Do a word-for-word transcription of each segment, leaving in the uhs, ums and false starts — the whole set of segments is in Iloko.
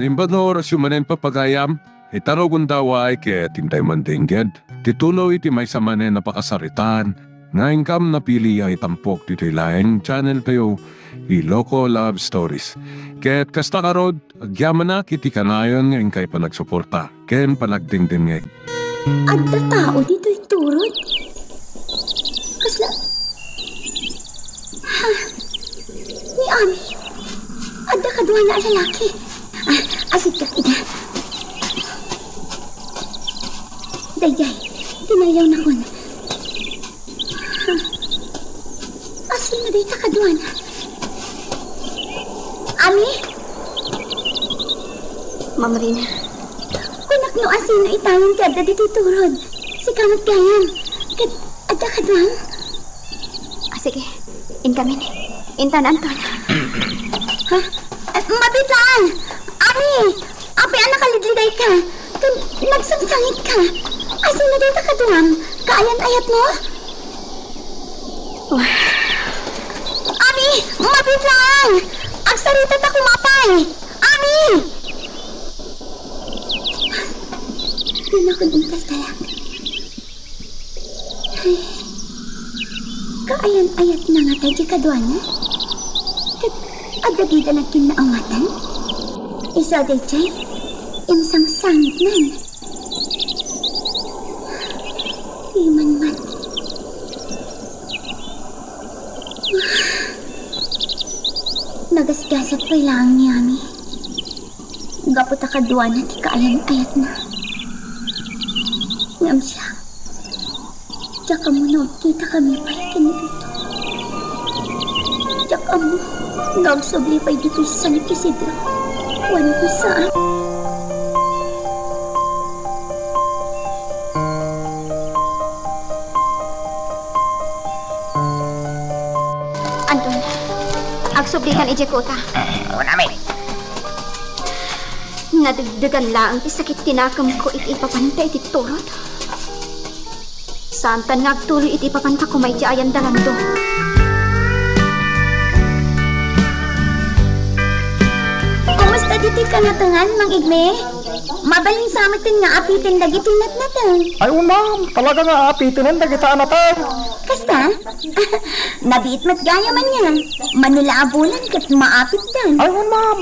Imbag nga orasyo manen, papagayam, ita no gundaway ket intay man dengged ti tulo iti maysa manen a pakasaritaan nga inkam napili a itampok ditoy laeng channel tayo, Ilocos Love Stories. Ket kasta ngarud, agyamanak iti kanayon nga inkay panagsuporta ken panagdengdengngeg. Adda tao ditoy turod? Kasla, ha? Ni Ami? Adda kaduana a lalaki. Ah, asikkak ida. Daydiay, tinaliawnakon. Asino dayta kaduana? Ami? Ma'am Rina. Kunak no asino itayon ti adda ditoy turod. Sika met gayam. Ket adda kaduam? Ah, sige. Inkamin. Intan, Anton. Ha? Eh, mabit laeng! Ami! Apay a nakalidlidayka? Ken nagsangsangitka? Asino dayta kaduam? Kaayan-ayatmo? Ami! Mabit laeng! Agsarita ta koma pay! Ami! Dinakon intaltalak. Kaayan-ayatna ngata diay kaduana? Ket adda dida nagkinnaawatan? Isu a daydiay, insangsangitnan. Diman met. Nagasgasat pay laeng ni Ami. Gapu ta kaduana ti kaayan-ayatna. Ngem siak, diak ammo no agkitakami pay ken ni Vito. Diak ammo no agsubli pay ditoy San Isidro wenno saan. Anton, agsublikan idiay kuta. Unami. Nadegdegan laeng ti sakit ti nakemko iti ipapanta iti turod. Saantan nga agtuloy iti ipapanta koma iti ayan da Lando. Kumusta ditoy kanatengan, Mang Igme? Mabalin sa metten nga apiten dagiti natnateng. Ay, wen, ma'am. Talaga nga apitenen dagita a nateng. Kasta? Nabiit met gayam ania. Mano la a bulan ket maapitdan. Ay, wen, ma'am.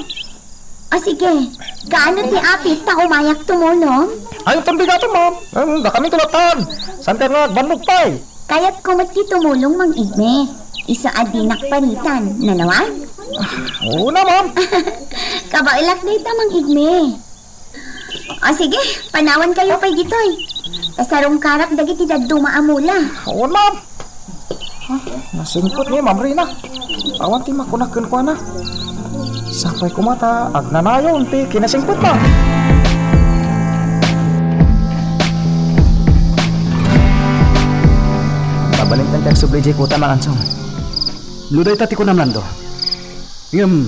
O sige, kaano ti apit ta umayak tumulong? Ay, inton bigaten, ma'am. Em, dakami ti lattan. Saan ka nga agbannog pay? Kayatko met ti tumulong, Mang Igme. Isu a dinak panitan. Nalawag? Ah, oo na, ma'am. Kabaelak dayta, Mang Igme. O sige, panawankayo pay ditoy. Ta sarungkarak dagiti dadduma a mula. Oo, ma'am. Ah, nasingpet ni Ma'am Rina. Awan ti makunak kenkuana. Sapay koma ta agnanayon ti kinasingpetna. Mabalinkan ti agsubli diay kuta, Mang Ansong. No dayta ti kunam, Lando. Ngem,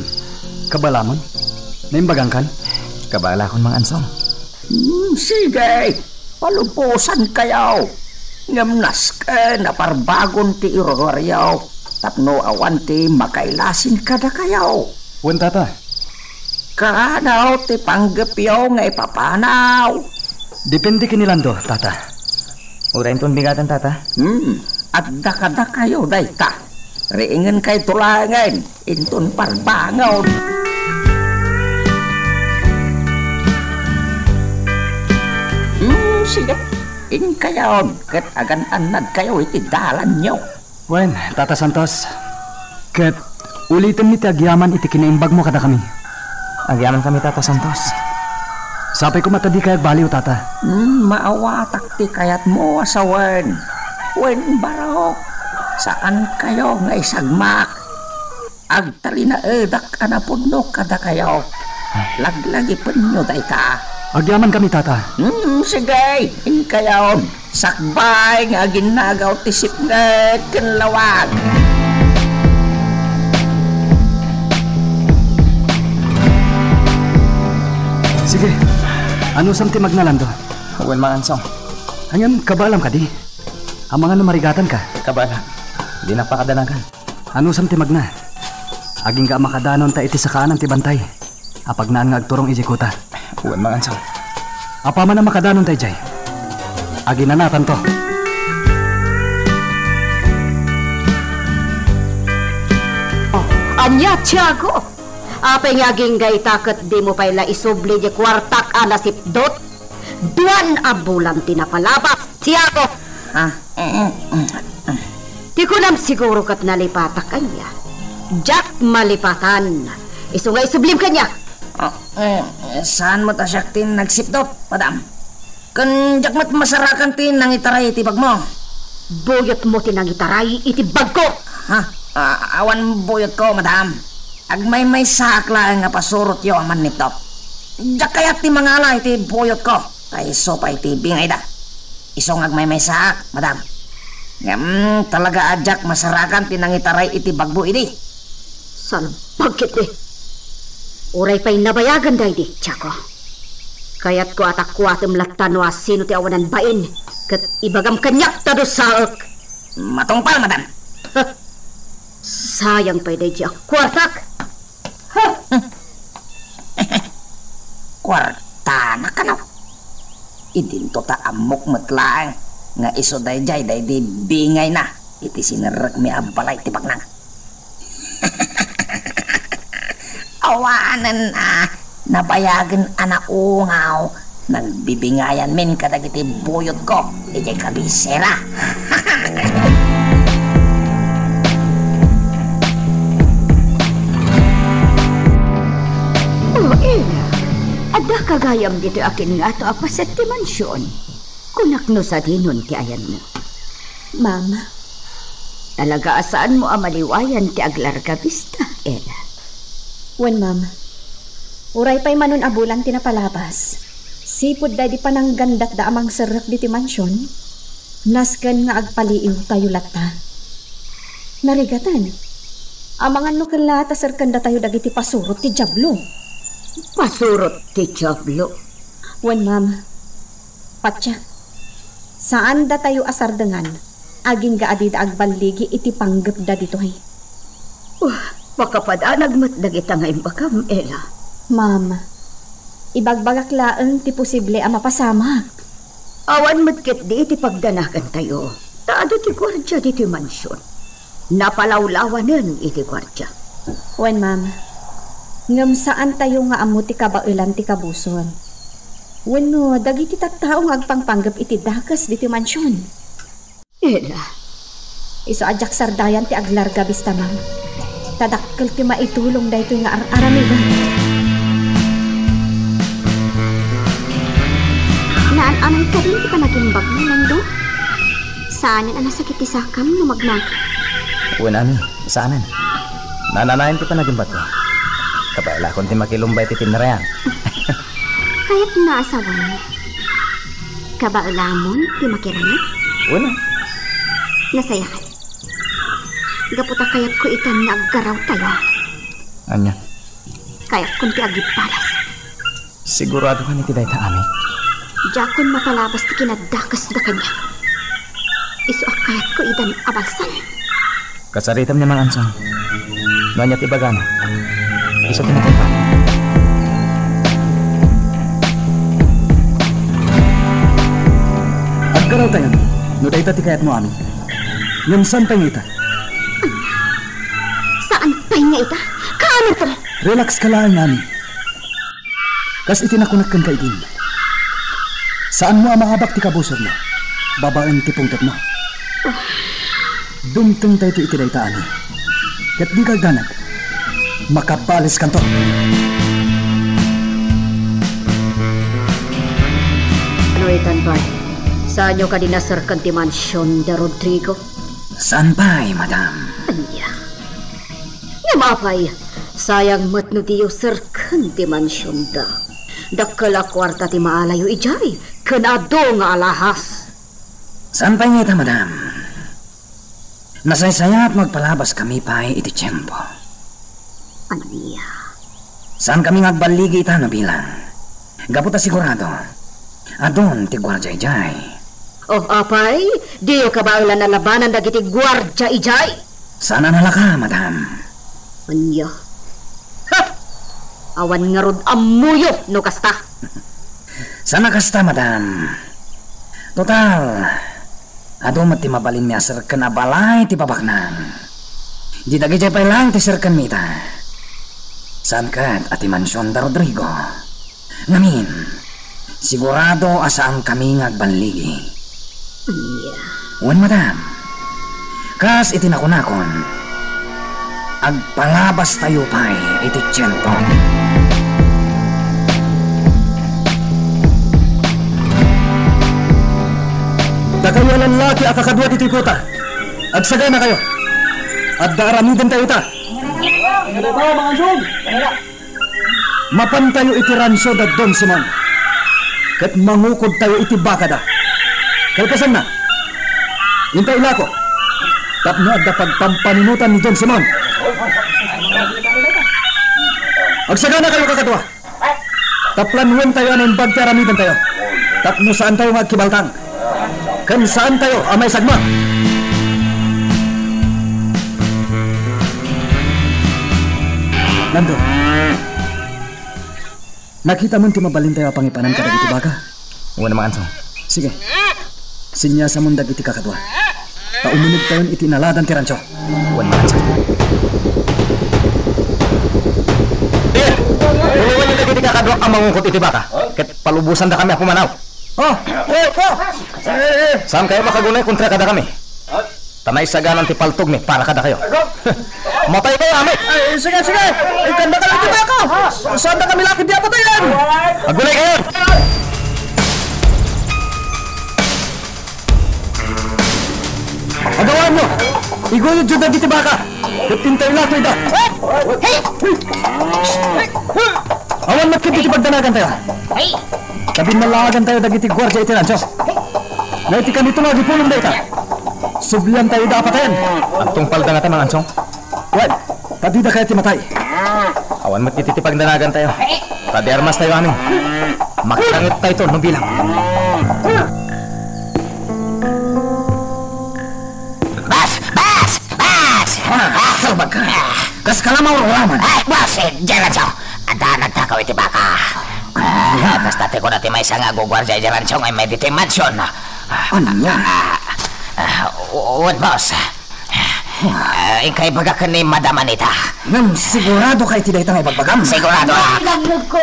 kabaelamon? Naimbagangkan? Kabaelakon, Mang Ansong. Hmm, sige. Palubosankayo. Ngem nasken a parbagon ti iruruaryo tapno awan ti makailasin kadakayo. Wen, Tata. Kaano ti panggepyo nga ipapanaw? Depende ken ni Lando, Tata. Uray inton bigaten, Tata. Hmm, adda kadakayo dayta. Riingenkayto laengen inton parbangon. Hmm, sige. Inkayon ket agan-annadkayo iti dalanyo. Wen, Tata Santos, ket ulitenmi ti agyaman iti kinaimbagmo kadakami. Agyamankami, Tata Santos. Sapay koma ta dikay agbaliw, Tata. Hmm, maawatak ti kayatmo a sawen. Wen, barok, saankayo nga isagmak. Agtalinaedak a napudno kadakayo. Laglagipenyo dayta. Agyamankami, Tata. Hmm, sige, inkayon. Sakbay nga aginnagaw ti sipnget ken lawag. Sige. Anusam ti magna, Lando? Wen, Mang Ansong. Ngem, kabaelam kadi? Amangan no marigatanka? Kabaelak. Dinak pakadanagan. Anusam ti magna? Agingga a makadanon ta iti sakaanan ti bantay. Apagnaan nga agturong idiay kuta. Wen, Mangansaw. Apaman a makadanon daydiay, aginanatanto. Ania, Tiago? Apay nga agingga ita ket dimo pay la isubli diay kuartak a nasipdut? Duan a bulan ti napalabas, Tiago. Ah, mm, mm, mm. Ti kunam siguro ket nalipatak kaniak. Diak malipatan. Isu nga isublim kaniak. Ah, eh, saan met a siak ti nagsipdut, madam? Ken diak met masarakan ti nangitaray iti bagmo. Buyotmo ti nangitaray iti bagko. Ha? Ah, awan buyotko, madam. Agmaymaysaak laeng a pasurotyo a mannipdut. Diak kayat ti mangala iti buyotko. Ta isu pay ti bingayda. Isu nga agmaymaysaak, madam. Ngem talaga a diak masarakan ti nangitaray iti bagmo idi. Salbag ketdi. Uray pay nabayagan daydi, Tiago. Kayatko a takuatem latta no asino ti awanan bain, ket ibagam kaniak ta dusaek. Matungpal, madam. Sayang pay daydi a kuartak. Kuartana kano? Idinto ta ammok met laeng nga isu daydiay daydi bingayna iti sinerrekmi a balay ti baknang. Awanen a nabayagen a naungaw, nagbibingayanmin kadagiti buyotko idiay kabisera. O, Ella, adda ka gayam ditoy a kingato a paset ti mansion? Kunak no sadinon ti ayanmo. Ma'am. Talaga a saanmo a maliwayan ti aglarga bista, Ella. Wen, ma'am. Uray pay manon a bulan ti napalabas, sipud daydi pananggandatda a mangserrek ditoy mansion, nasken nga agpaliiwtayo latta. Narigaten, amangan no kella ta serkendatayo dagiti pasurot ti Diablo. Pasurot ti Diablo? Wen, ma'am. Patiek, saandatayo a sardengan, agingga a dida agballigi iti panggepda ditoy. Uh, makapadanag met dagita nga imbagam, Ella. Ma'am, ibagbagak laeng ti posible a mapasamak. Awan met ketdi iti pagdanagantayo, ta adu ti guardia ditoy mansion. Napalawlawanen iti guardia. Wen, ma'am. Ngem saantayo nga ammo ti kabaelan ti kabusor wenno dagiti tattao nga agpangpanggep iti dakes ditoy mansion. Ella. Isu a diak sardayan ti aglarga bista, ma'am. Ta dakkel ti maitulong daytoy nga ar-aramiden. Naan-anay kadin ti panagimbagmo, Nando? Saanen a nasakit ti sakam no magnagan? Wen, Ami, saanen. Naan-anayan ti panagimbagko. Kabaelakon ti makilumbay iti tinrayan. Kayatmo a sawen? Kabaelamon ti makirangay? Wen. Nasayaat. Gapu ta kayatko itan nga aggaraw tayo. Ania? Kayatkon ti agibbalas. Sigurado kan iti dayta, Ami? Diakon mapalabas ti kinadakesda kaniak. Isu a kayatko idan a balsan. Kasaritam ni Mangansaw. No ania ti ibagana, isu ti matungpal. Aggaraw tayo, no dayta ti kayatmo, Ami. Ngem saan pay nga ita? Saan pay nga ita? Kaano to? Relax ka laeng, Ami. Kas iti nakunak kenka idin, saanmo a maabak ti kabusormo babaen ti pungtotmo. Dumteng daytoy iti dayta, Ami. Ket dika agdanag. Makabaleskanto. No itan pay, saanyo kadi naserken ti mansion da Rodrigo? Saan pay, madam? Ania? Ngem apay, sayang met no diyo serken ti mansionda. Dakkel a kuarta ti maalayo idiay, ken adu nga alahas. Saan pay nga ita, madam? Nasaysayat nga agpalabaskami pay iti tiempo. Ania? Saankami nga agballigi ita no bilang. Gapu ta sigurado, adun ti guardia idiay. Oh, apay, diyo kabaelan a labanan dagiti guardia idiay? Saan a nalaka, madam. Ania? Ha! Awan ngarud ammoyo no kasta. Saan a kasta, madam. Total, adu met ti mabalinmi a serken a balay ti babaknang. Di dagidiay pay laeng ti serkenmi ita. Saan ket a ti mansion da Rodrigo. Ngamin, sigurado a saankami nga agballigi. Ania? Wen, madam, kas iti nakunakon, agpalabastayo pay iti tiempo. Dakayo a lallaki a kakadua ditoy kota, agsaganakayo. Adda aramidentayo ita. Mapantayo iti ransio da Don Simon, ket mangukodtayo iti bakada. Kalpasanna, inta ilako tapno adda pagpampaninutan ni Don Simon. Agsaganakayo, kakadua. Taplanwentayo a naimbag ti aramidentayo tapno saantayo nga agkibaltang ken saantayo a maisagma. Lando, nakitam ti mabalintayo a pangipanan kadagiti baka? Wen, Mangan Song. Sige. Seniasamon dagiti kakadua ta umunegtayon iti inaladan ti ransio. Wen, Mangan Song. Eh! Tulonganyo dagiti kakaduak a mangukot iti baka ket palubosandakami a pumanaw. Oh! Oh! Oh! Eh, eh. Saankayo makagunay kontra kadakami. Ta naisaganan ti paltogmi para kadakayo. Mataykayo amin! Ay, sige, sige! Ikkandakayo iti baka! Saandakami la ketdi a patayen! Agunaykayo! Agawaanyo! Iguyodyo dagiti baka! Ket inta ilatoyda! Awan met ketdi ti pagdanagantayo. Ta binnallaagantayo dagiti guardia iti ransio. Nga iti kanito nga agipulong dayta, subliantayoda a patayen. Agtungpalda ngata, Mangan Song? Wen, ta dida kayat ti matay. Awan met iti ti pagdanagantayo. Ta di armastayo amin. Makitangit tayo no bilang. Bas! Bas! Bas! Ah, salbag ka. Kas ka la maururaman. Ay, boss, eh, diyan lang siya. Adda nagtakaw iti baka. Ah, basta ti kuna ti maysa nga aguguardia iti rancho nga may ditoy mansion. Ania? Ah, ah, u-, uwan, boss. Ah, inka ibaga ken ni Madam Anita. Ngem sigurado ka iti dayta nga ibagbagam? Sigurado, ah. Ilangeg ko.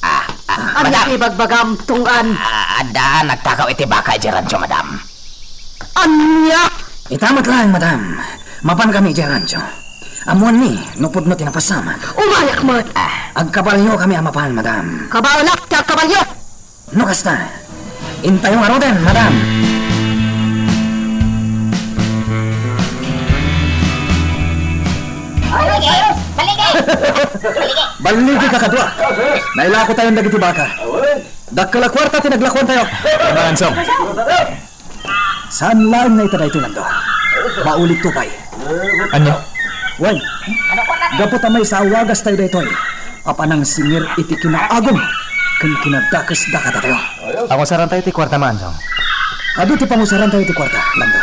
Ah, ah, Ania madam. Ti ibagbagam, Tunggan? Ah, adda nagtakaw iti baka iti rancho, madam. Ania? Ita met laeng, madam. Mapan kami iti rancho. Ammoanmi no pudno ti napasamak. Umayak met. Ah, agkabalio kami a mapan, madam. Kabaelak ti agkabalio. No kasta, intayo ngaruden, madam. Balligi, kakadua. Nailako tayon dagiti baka. Dakkel a kuarta ti naglakuantayo. Mangan Song. Saan laeng nga ita daytoy, Lando. Maulidto pay. Ania? Wen, gapu ta maysa a wagastayo daytoy a panangsingir iti kinaagum ken kinadakesda kadatayo. Pangusarantayo ti kuarta, Mangan Song. Adu ti pangusarantayo ti kuarta, Lando.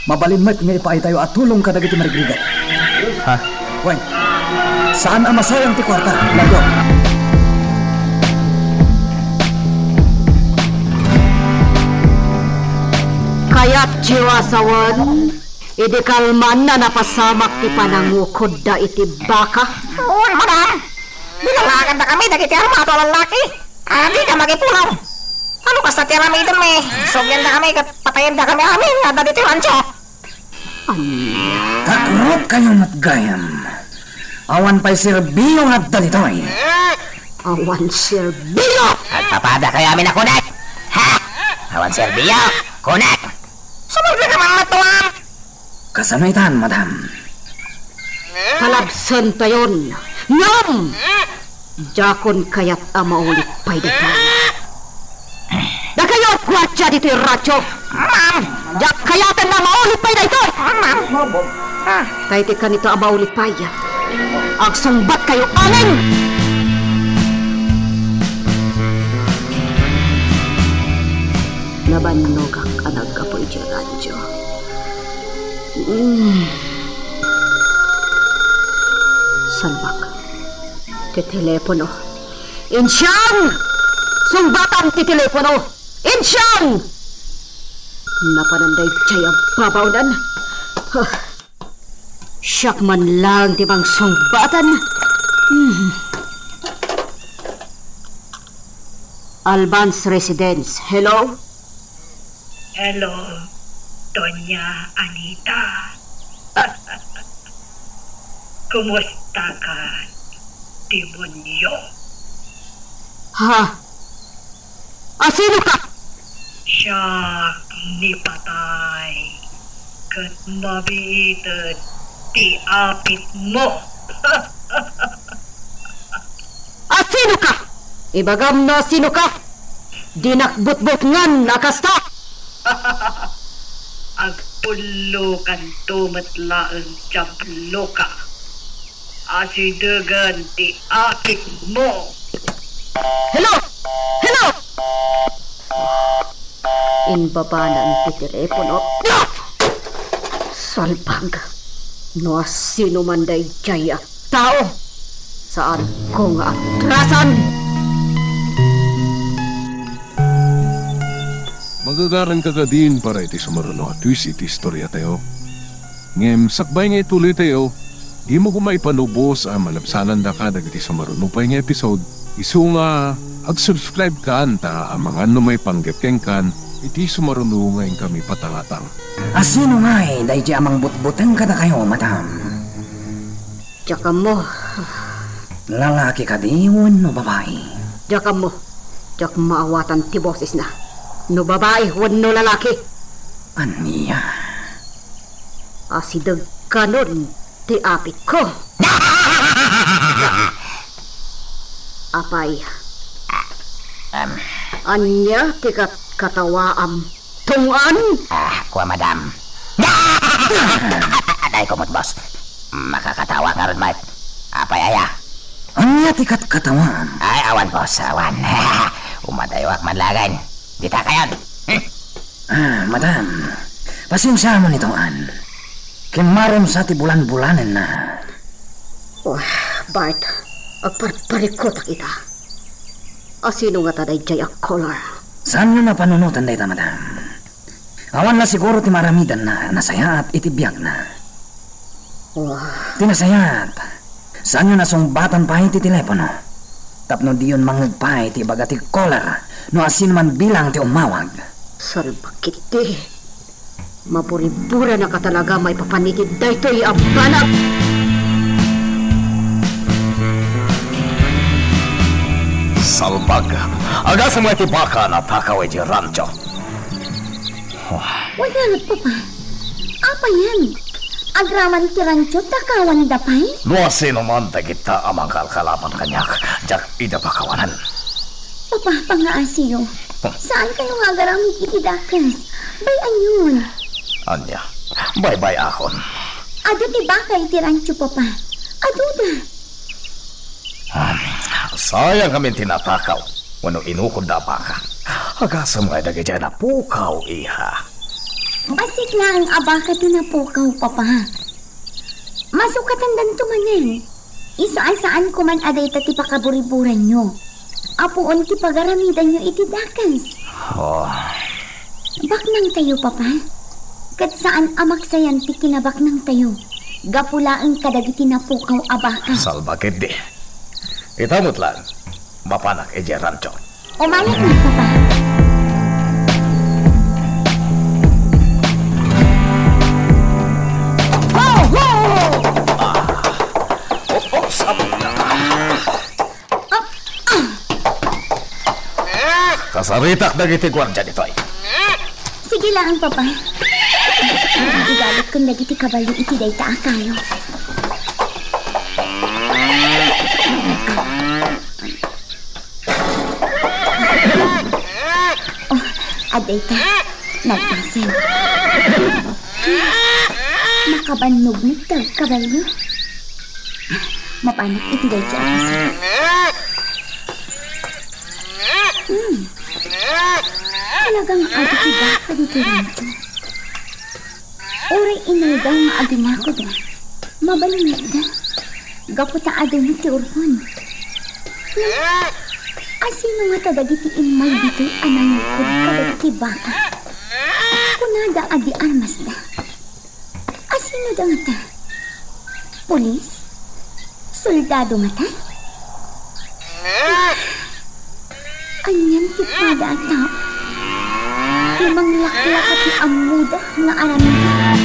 Mabalin met nga ipaaytayo a tulong kadagiti marigrigat. Ha? Wen, saan a masayang ti kuarta, Lando. Kayatyo a sawen, idi kalman a napasamak ti panangukodda iti baka? Wen, madam. Binallagandakami dagiti armado a lallaki. Adda makipulong. Ano kasta ti aramidem, eh? Subliandakami ket patayendakami amin nga adda ditoy rancho. Ania? Takrot kayo met gayam. Awan pay serbio nga adda ditoy. Awan serbio! Agpapadakayo amin a kunek! Ha? Awan serbio! Kunek! Sumurbi ka man matuang! Kasano itan, madam? Palabsentayon! Ngem! Diakon kayat a maulid pay daytoy. Dakayo a guardia ditoy rancho. Ma'am! Diak kayaten a maulid pay daytoy. Ma'am! Ah. Ta iti kanito a maulid pay, agsungbatkayo amin! Nabannogak a naggapu iti radyo. Mm. Salbak. Ti telepono. Insyang! Sungbatan ti telepono! Insyang! Napanan daydiay a babaonan. Huh. Siak man laeng ti mangsungbatan. Hmm. Alban's Residence. Hello? Hello, Doña Anita. Kumusta ka, demonyo? Ha? Asino ka? Siak ni patay, ket mabiited ti apitmo. Asino ka? Ibagam no asino ka. Dinak butbutngan a kasta. Agpullokanto met laeng, diabloka. Asidegen ti apitmo. Hello! Hello! Inbabanan ti telepono. Salbag. No asino man daydiay a tao, saanko nga atrasan. Magagaranka kadin para iti sumaruno a twist iti istoriatayo. Ngem sakbay nga ituloytayo, dimo koma ipanubos a malabsanandaka dagiti sumaruno pay nga episode. Isu nga ag-subscribe kan ta amangan no maipanggep kenkan iti sumaruno nga inkami patangatang. Asino ngay daydi a mangbutbuteng kadakayo, madam? Diak ammo. Lalaki kadi wenno babai? Diak ammo. Diak maawatan ti bosesna. No babai wenno lalaki. Ania? Asideg kanon ti apitko. Apay? Em. Ania ti kat-, katawaam? Tong-an? Ah, kua, madam. Aday, kumot, boss. Makakatawa ngarud met. Apay aya? Ania ti katkatawaam? Ay, awan, boss, awan. Umadayawak man laeng. Dita kayon. Hmm. Ah, madam, pasensiaam ni Tong-an. Kimmarum sa ti bulan-bulanenna. Oh, Bart, agparparikutak ita. Asino ngata daydiay a caller? Saanyo a panunoten dayta, madam. Awan la siguro ti maaramidanna a nasayaat iti biagna. Wah. Ti nasayaat, saanyo a sungbatan pay ti telepono tapno diyon mangngeg pay ti ibaga ti caller no asinoman bilang ti ummawag. Salbakit ti. Maburiburanaka talaga maipapan iti daytoy a banag! Salbag. Agasem nga ti baka a natakaw iti rancho. Wen ngarud, Papa. Apayen? Agraman ti rancho, takawanda pay? No asinoman dagita a mangkalkalaban kaniak, diak ida pakawanen. Papa, pangngaasiyo. Saankayo nga agaramid iti dakes. Bay-ayon. Ania? Baybay-akon. Adu ti baka iti rancho, Papa. Aduda. Ah, sayang ngamin ti natakaw wenno inukodda a baka. Agasem nga dagiti napukaw, iha. Bassit laeng a baka ti napukaw, Papa. Masukatandanto manen. Isu a saanko man a dayta ti pakaburiburanyo. Apuon ti pagaramidanyo iti dakes. Oh. Baknangtayo, Papa. Ket saan a maksayan ti kinabaknangtayo gapu laeng kadagiti napukaw a baka. Salbakit di. Ita met laeng, mapanak idiay rancho. Umayak na, Papa. Ho, ho! Ah. Oops, am-, ah. Kasaritak dagiti guardia ditoy. Sige laeng, Papa. Igalutkon dagiti kabalio iti dayta a kayo. Oh, adda ita. Nagpasig. Makabannog met ti agkabalio. Mapanak iti daydi a paset. Hmm. Talaga nga adu ti baka ditoy rancho. Uray inaldaw nga aginakod, mabalin met. Gapu ta adu met ti urbon. Asino ngata dagiti immay ditoy a nangukob kadagiti baka? Kunada a de armasda. Asino da ngata? Pulis? Soldado ngata? Anian ti pada a tao ti manglaklaka ti ammoda nga aramiden?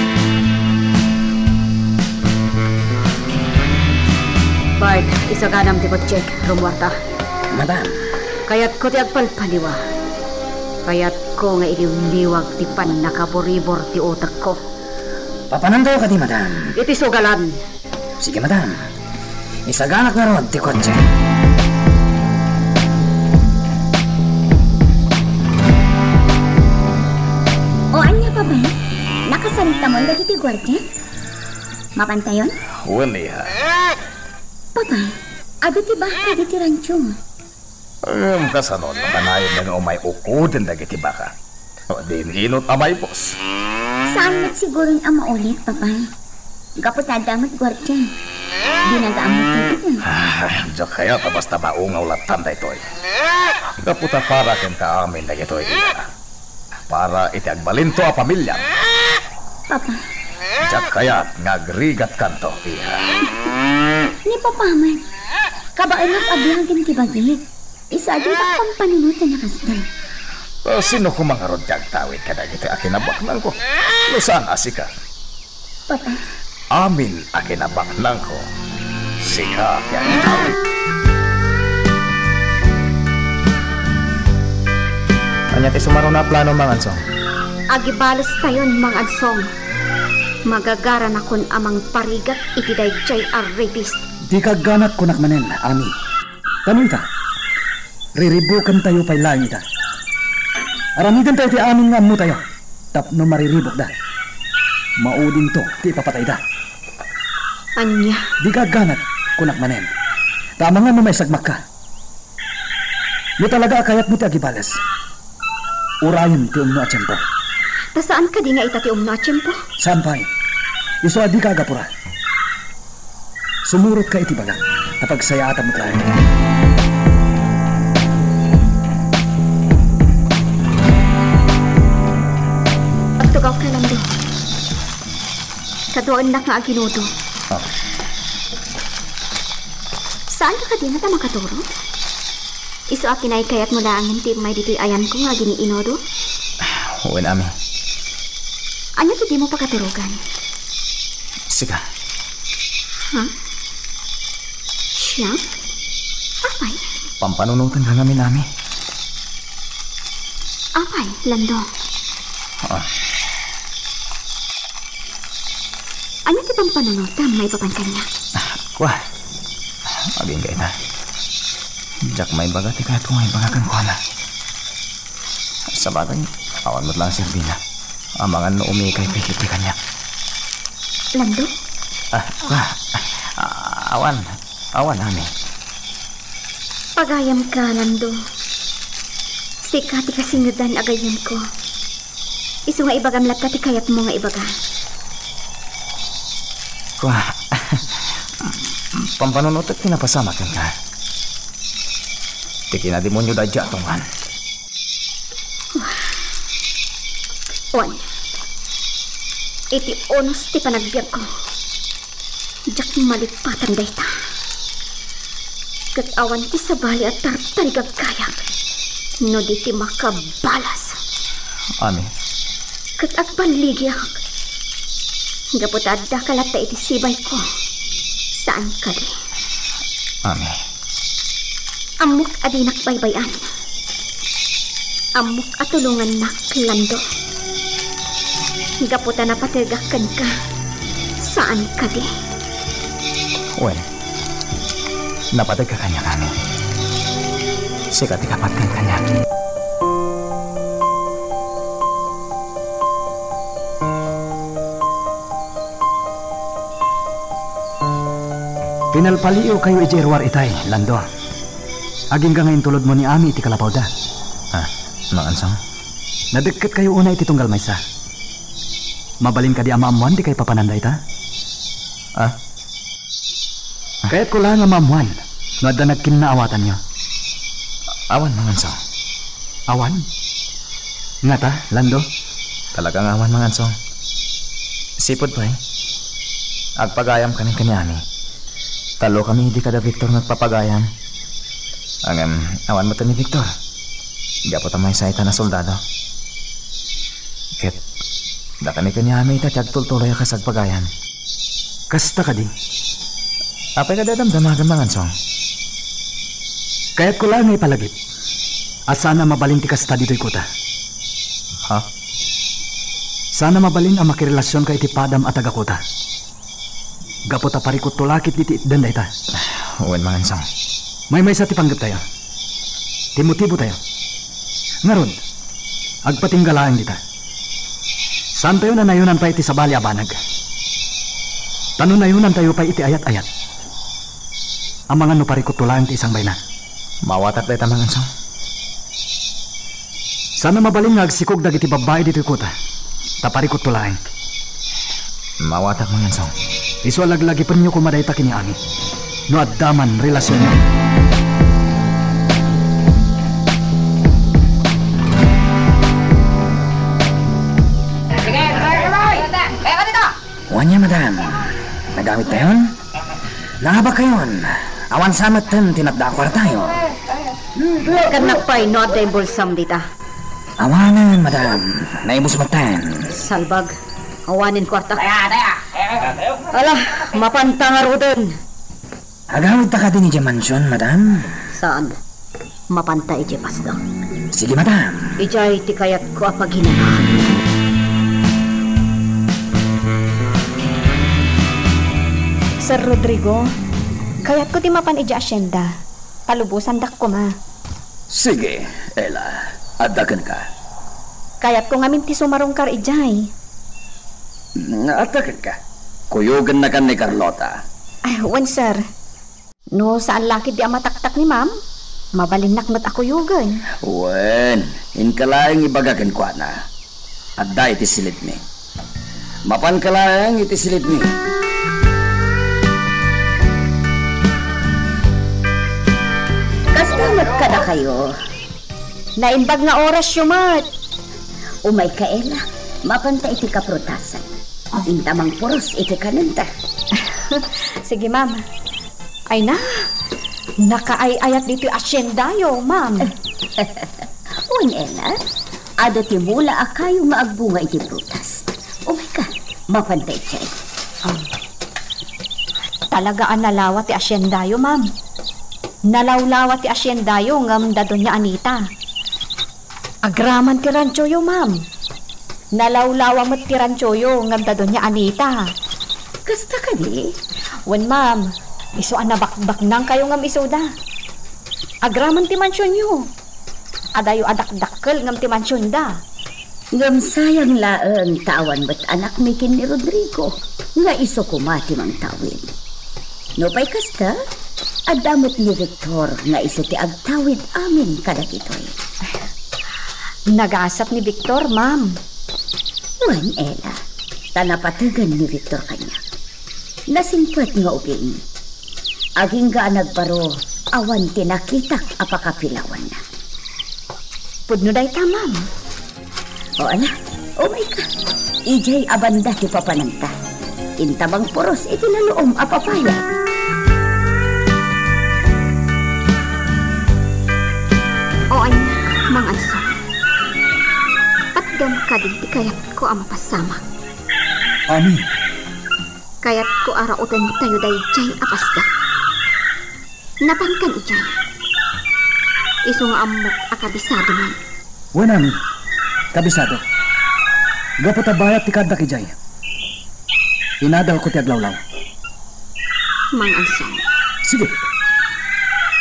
Bart, isaganam ti kotsek, rumuarta. Madam. Kayatko ti agpalpaliwa. Kayatko nga iliwliwag ti pannakaburibor ti utekko. Papananto kadi, madam? Iti sugalan. Sige, madam. Isaganak ngarud ti kotse. O ania, Papa? Nakasaritamon dagiti guardia? Mapantayon? Wen, iha. Papa, adda ti baka ditoy rancho. Ngem kasano no kanayon nga umay ukoden dagiti baka? O, diin inut a maibus. Saan met siguron a maulit, Papa. Gapu ta adda met guardia. Dina gaammo ti ita. Ah, diak kayat a basta maungaw lattan daytoy. Gapu ta para kenka amin dagitoy, iha. Para iti agbalinto a pamiliam. Papa. Diak kayat nga agrigatkanto, iha. Ni Papa met, kabaelak a biagen ti bagik. Isu a diak pampanunoten a kasta. Ah, sino koma ngarud ti agtawid kadagiti akinabaknangko? No saan a sika? Papa. Amin a kinabaknangko, sika ti agtawid. Ania ti sumaruna a plano, Mang Adsong? Agibalestayon, Mang Adsong. Magagaranakon a mangparigat iti daydiay a rapist. Dika agganat, kunak manen, Ami. Ta no ita, riribukentayo pay laeng ita. Aramidentayo ti amin nga ammotayo tapno mariribukda. Maudinto ti ipapatayda. Ania? Dika agganat, kunak manen. Ta amangan no maisagmakka. No talaga a kayatmo ti agibales, urayem ti umno a tiempo. Ta saan kadi nga ita ti umno a tiempo? Saan pay. Isu a dika agapura. Sumurotka iti bagak, ta pagsayaatam met laeng. Agtugawka, Lando. Kaduaennak nga aginudo. Ah. Saanka kadi ngata makaturog? Isu a kinaykayatmo laengen ti immay ditoy ayanko nga agin-inudo? Wen, Ami. Ania ti dimo pakaturogan? Sika. Ha? Siak? Apay? Pampanunotenka ngamin, Ami. Apay, Lando? Ah. Ania ti pampanunotam maipapan kaniak? Kua, agingga ita. Diak maibaga ti kayatko nga ibaga kenkuana. Sabagay, awan met laeng serbina. Amangan no umikay pay ketdi kaniak. Lando? Ah, kua. Ah, awan. Awan, Ami. Pagayamka, Lando. Sika ti kasingedan a gayyemko. Isu nga ibagam latta ti kayatmo nga ibaga. Kua, pampanunotek ti napasamak kenka. Ti kinademonio daydi a tungan. Wen, iti unos ti panagbiagko, diak malipatan dayta. Ket awan ti sabali a tartarigagkayak no di ti makabalas. Ami. Ket agballigiak. Gapu ta addaka latta iti sibayko. Saan kadi? Ami. Ammok a dinak baybay-an. Ammok a tulongannak, Lando. Gapu ta napategak kenka, saan kadi? Wen, napategka kaniak, Ami. Sika ti kapatgen kaniak. Pinalpaliiwkayo idiay ruar itay, Lando. Agingga nga intulodmo ni Ami iti kalapawda. Ah, Mang Ansong? Nadekket kayo unay iti tunggal maysa. Mabalin kadi a maammoan ti kaipapanan dayta? Ah? Kayatko la nga maammoan No adda nagkinnaawatanyo? Awan, Mangansong. Awan? Ngata, Lando? Talaga nga awan, Mangansong. Sipud pay, agpagayam kami ken ni Ami. Tallo kami idi kada Victor nga agpapagayam. Ngem, awan met ni Victor. Gapu ta maysa itan a soldado. Ket, dakami ken ni Ami ita ti agtultuloy a kas agpagayam. Kasta kadi? Apay kadi a damdamagam, Mangansong? Kayatko laeng nga ipalagip a saan a mabalin ti kasta ditoy kuta. Ha? Saan a mabalin a makirelasionka iti padam a taga-kuta. Gapu ta parikutto la ketdi ti itdan dayta. Wen, Mangansong. Maymaysa ti panggeptayo. Ti motibotayo. Ngarud, agpatingga laeng dita. Saantayo a nayonan pay iti sabali a banag. Ta no nayonantayo pay iti ayat-ayat, amangan no parikutto laeng ti isangbayna. Maawatak dayta, Mangansong. Saan a mabalin nga agsikog dagiti babbai ditoy kuta, ta parikutto laeng. Maawatak, Mangansong. Isu a laglagipenyo koma dayta ken ni Ami, no adda man relasionyo. Wen, madam. Nagawidtayon? Naabakayon, awan sa metten ti natda a kuartayo. Ket napay no adda imbulsam dita? Awanen, madam. Naibus metten. Salbag, awanen kuarta. Ala, mapanta ngaruden. Agawidta kadi idiay mansion, madam? Saan? Mapanta idiay pasdek. Sige, madam. Idiay ti kayatko a paginanaan. Sir Rodrigo, kayatko ti mapan idiay asyenda. Palubosandak koma. Sige, Ella. Adda kenka. Kayatko ngamin ti sumarungkar idiay. Adda kenka. Kuyogennakan ni Carlota. Ay, wen, sir. No saan la ketdi a mataktak ni Ma'am, mabalinnak met a kuyogen. Wen, inka laeng ibaga kenkuana. Adda iti silidmi. Mapanka laeng iti silidmi. Kasta met kadakayo. Naimbag nga orasyo met. Umayka, Ella. Mapanta iti kaprutasan. Inta mangpuros iti kanenta. Sige, ma'am. Ay na, nakaay-ayat ditoy asyenda yo, ma'am. Wen, Ella, adda ti mula a kayo nga agbunga iti prutas. Umayka, mapanta idiay. Ah. Talaga a nalawa ti asyenda yo, ma'am. Nalawlawa ti asyenda yo ngem da Doña Anita. Agraman ti rancho yo, ma'am. Nalawlawa met ti rancho yo ngem da Doña Anita. Kasta kadi? Wen, ma'am. Isu a nabakbaknang kayo ngem isuda. Agraman ti mansion yo. Adayo a dakdakkel ngem ti mansionda. Ngem sayang laeng ta awan met anakmi ken ni Rodrigo nga isu koma ti mangtawid. Nupay kasta, adda met ni Victor nga isu ti agtawid amin kadagitoy. Nagasat ni Victor, ma'am. Wen, Ella, ta napategen ni Victor kaniak. Nasingpet nga ubing. Agingga a nagbaro, awan ti nakitak a pakapilawanna. Pudno dayta, ma'am. O, ala, umayka. Idiay a banda ti papananta. Inta mangpuros iti naluom a papaya. O, ania, Mangansong. Patgam kadi ti kayatko a mapasamak. Amin. Kayatko a rautentayo daydiay a pasdek. Napankan idiay. Isu nga ammok a kabisadoman. Wen, Ami, kabisado. Gapu ta bayat ti kaaddak idiay, inadalko ti aglawlaw. Mangansong. Sige.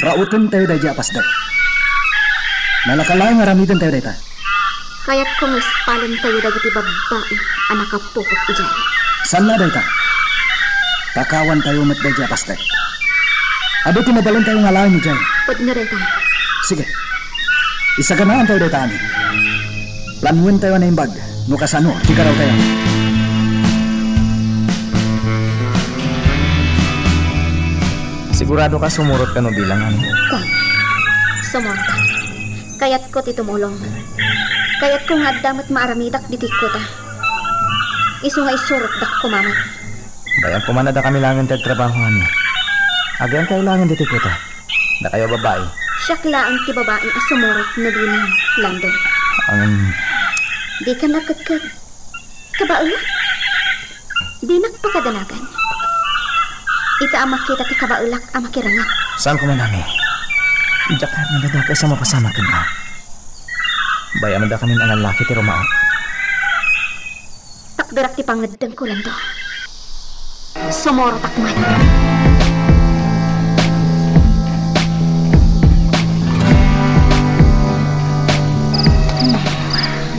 Rautentayo daydiay a pasdek. Nalaka laeng nga aramidentayo dayta. Kayatko nga ispalentayo dagiti babbai a nakapupot idiay. Saan la dayta? Pakawantayo met daydiay a pasdek. Adu ti mabalentayo nga alaen idiay. Pudno dayta. Sige. Isaganaantayo dayta, Ami. Planuentayo a naimbag no kasano ti garawtayo. Sigurado ka sumurot ka no bilang, Ami? Kuan. Sumurot. Kayatko ti tumulong. Kayatko nga adda met maaramidak ditoy kuta. Isu nga isurotdak koma met. Bay-am koma a dakami laengen ti agtrabaho, Ami. Agian kayo laengen ditoy kuta. Dakayo a babbai. Siak laeng ti babai a sumurot no bilang, Lando. Ang Dika nakkedked. Kabaelak. Dinak pakadanagan. Ita a makita ti kabaelak a makiranget. Saan ko man, Ami? Diak kayat nga dadakel sa mapasamak kenka. Bay-am a dakamin a lallaki ti rumaok. Takderak ti pangngeddengko, Lando. Sumurotak man.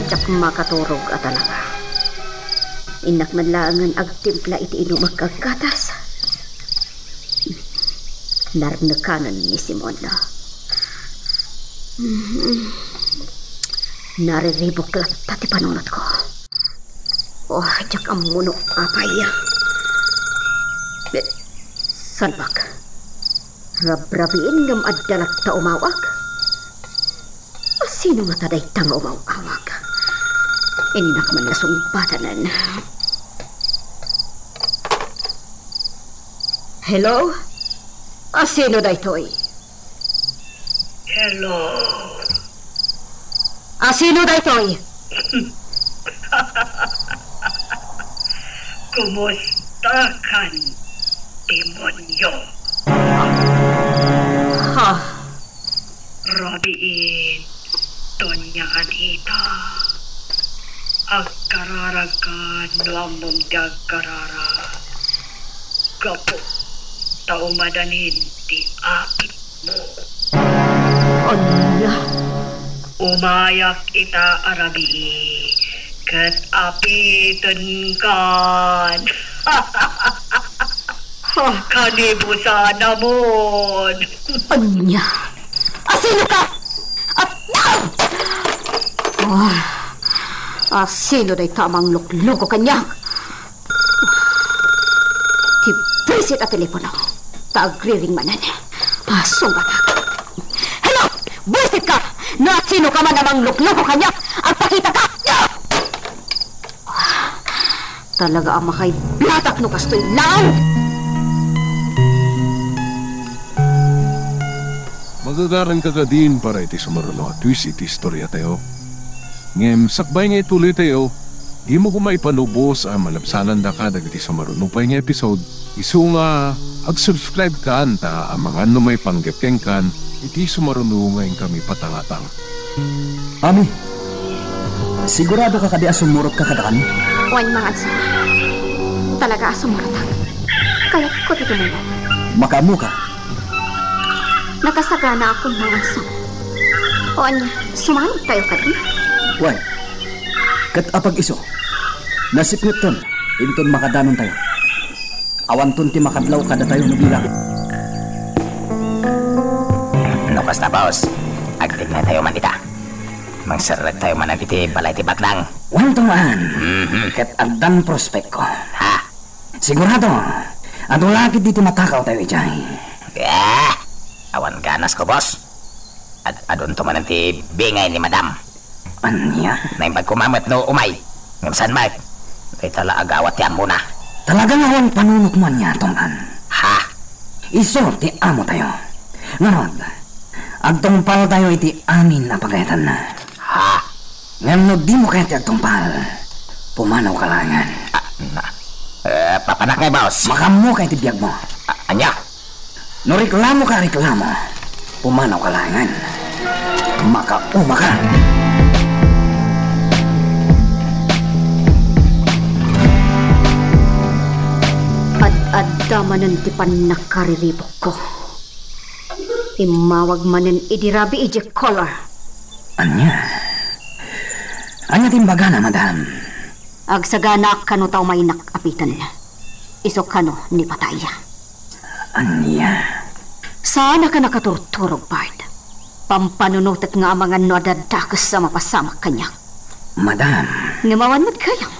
Diak makaturog a talaga. Innak man laengen agtimpla iti inumeg a gatas. Narnekanen ni Simon. Nariribuk latta ti panunotko. Oh, diak ammo no apay. Eh, salbak. Rabrabiin ngem adda latta umawag. Asino ngata dayta nga umaw-awag? Innak man nga sungbatanen. Hello? Asino daytoy? Hello. Asino daytoy? Kumusta kan, demonyo? Ha? Rabiin, Doña Anita. Agkararag kan no ammom ti agkararag. Gapu ta umadanin ti apit. Ania? Umayak ita a rabii, ket apitenkan. Ha? Kanibusanamon. Ania? Asino ka? At, ah! Ah, asino dayta a manglukluko kaniak? Ti buisit a telepono. Ta agriring manen. Asungbatak. Hello! Buisit ka! No asino ka man a manglukluko kaniak, agpakita ka! Talaga a makaiblatak no kastoy laeng! Magagaranka kadin para iti sumaruno a twist iti istoriatayo. Ngem sakbay nga ituloytayo, dimo koma ipanubos a malabsanandaka dagiti sumaruno pay nga episode, isu nga ag-subscribekan ta amangan no maipanggep kenkan iti sumaruno nga inkami patangatang. Ami, sigurado ka kadi a sumurotka kadakami? Wen, Manganso. Talaga a sumurotak. Kayatko ti tumulong. Makaammoka? Nakasaganaakon, Manganso. O ania, sumanibtayo kadi? Wen, ket apag-isu, nasipngetton inton makadanontayo. Awanton ti makadlaw kadatayo no bilang. No kasta, boss, agtignaytayo man ita. Mangserrektayo manen iti balay ti baknang. Wen, Tong An. Mhm. Ket addan prospekko. Ha? Sigurado, adu la ketdi ti matakawtayo idiay. Ah! Awan ganasko, boss. Ad-adunto manen ti bingay ni Madam. Ania? Naimbag koma met no umay. Ngem saan met? Dayta la agawat ti ammona. Talaga nga awan panunotmo ania, Tong An? Ha? Isu ti amotayo. Ngarud, agtungpaltayo iti amin a pagayatanna. Ha? Ngem no dimo kayat ti agtungpal, pumanawka laengen. Ah, na. Eh, papanak ngay, boss. Makaammoka iti biagmo. Ah, ania? No reklamoka a reklamo, pumanawka laengen. Makaumaka. Ad-adda manen ti pannakariribukko. Immawag manen idi rabii idiay color. Ania? Ania ti imbagana, madam? Agsaganaak kano ta umaynak a piten. Isu kano ni patay. Ania? Saanaka nakaturturog, Bart. Pampanunotek nga amangan no adda dakes a mapasamak kaniak. Madam. Ngem awan met gayam.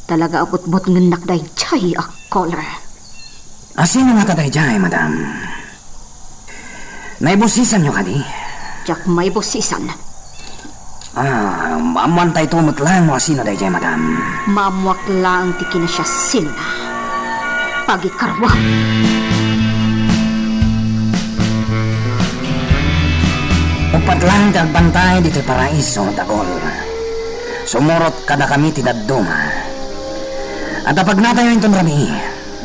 Talaga a butbutngennak daydiay a color. Asino ngata daydiay, madam? Naibusisanyo kadi? Diak maibusisan. Ah, maammoantayto met laeng no asino daydiay, madam. Maammoak laeng ti kinasiasinona. Pagikaruam. Uppat laeng ti agbantay ditoy paraiso, Dagol. Sumurot kadakami ti dadduma. Adda pagnatayo inton rabii.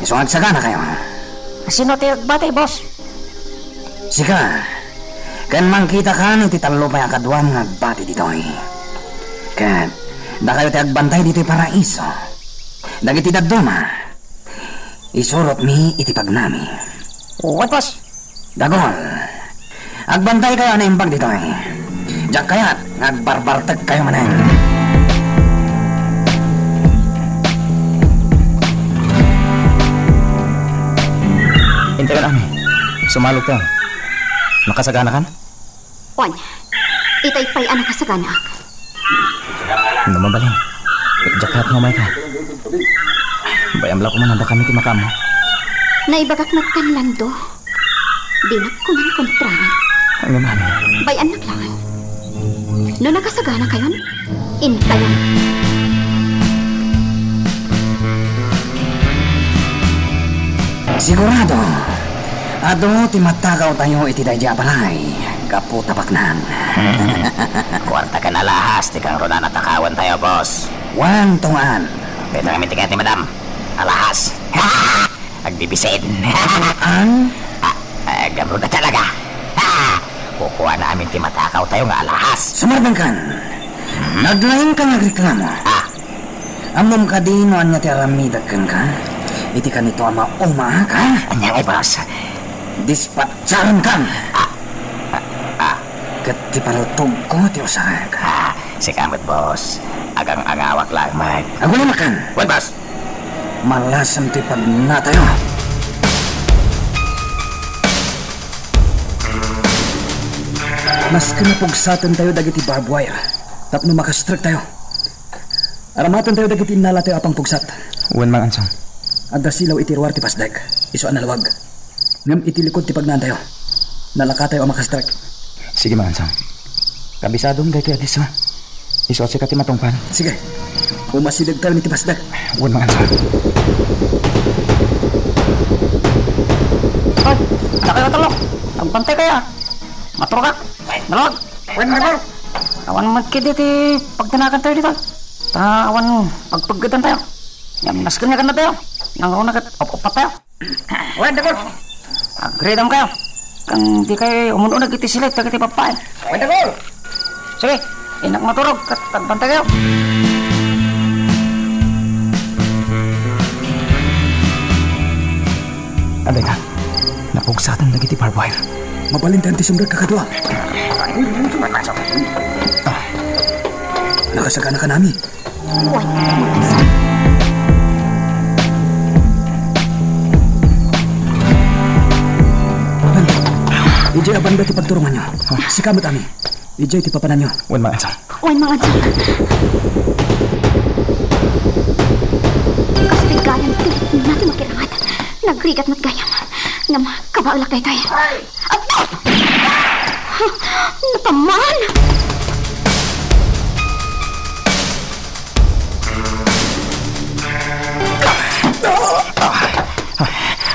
Isu nga agsaganakayo. Asino ti agbatay, boss? Sika, ken mangkitakan iti tallo pay a kaduam nga agbati ditoy. Ket dakayo ti agbantay ditoy paraiso. Dagiti dadduma, isurotmi iti pagnami. Wen, boss. Dagol, agbantaykayo a naimbag ditoy. Diak kayat nga agbarbartekkayo manen. Intayon, Ami. Sumalogka. Nakasaganakan? Wen, itay pay a nakasaganaak. No mabalin, diak kayat nga umayka. Bay-am la koma no dakami ti makaammo. Naibagak met kan Lando. Dinak kuman kontraen. Ngem, Ami. Bay-annak laeng. No nakasaganakayon, intayon. Sigurado, adu ti matakawtayo iti daydiay a balay gapu ta baknang. Kuarta ken alahas ti kangruna a takawentayo, boss. Wen, tungaan. Dayta ngamin ti kayat ni Madam. Alahas. Agbibisin. An? Ah, ah, gamruna talaga. Ha! Kukuana amin ti matakawtayo nga alahas. Sumardengkan. Naglaingka nga agreklamo. Ah. Ammom kadi no ania ti aramidek kenka? Iti kanito a maumaak, ha? Ania ngay, boss? Dispatcharenkan. Ah. Ah. Ah. Ket ti paltogko ti usarek. Ah, sika met, boss. Agang-angawak laeng met. Agulemakan. Wen, boss. Malasem ti pagnatayo. Masken a pugsatentayo dagiti barbed wire tapno makastrektayo. Aramatentayo dagiti innalatayo a pangpugsat. Wen, Mang Ansong. Adda silaw iti ruar ti pasdek, isu a nalluag. Ngem iti likod ti pagnaantayo, nalakatayo a makastrek. Sige, Mang Ansong. Kabisadom daytoy a disso. Isu a sika ti matungpal. Sige. Umasidegtayon iti pasdek. Wen, Mang Ansong. Hoy, dakayo a tallo. Agbantaykayo. Maturogak. Nalluag. Wen, Dagol. Awan met ketdi ti pagdanagantayo ditoy. Ta awan pagpeggedantayo. Ngem nasken nga agannadtayo. Nangruna ket up-uppatayo. Wen, Dagol. Agridamkayo. Ken dikay umun-uneg iti silet dagiti babbai. Wen, Dagol. Sige, innak maturog ket agbantaykayo. Adda ita, napugsaten dagiti barbed wire. Mabalintayon ti sumrek a kadua. Ah. Nakasaganakan amin. Wen, Mang Ansong. Idiay a banda ti pagturonganyo. Sika met, Ami. Idiay ti papananyo. Wen, Mang Ansong. Wen, Mang Ansong. Kastoy gayam ti ritmona ti makirangat. Nagrigat met gayam. Ngem kabaelak daytoy. Apo! Napaman!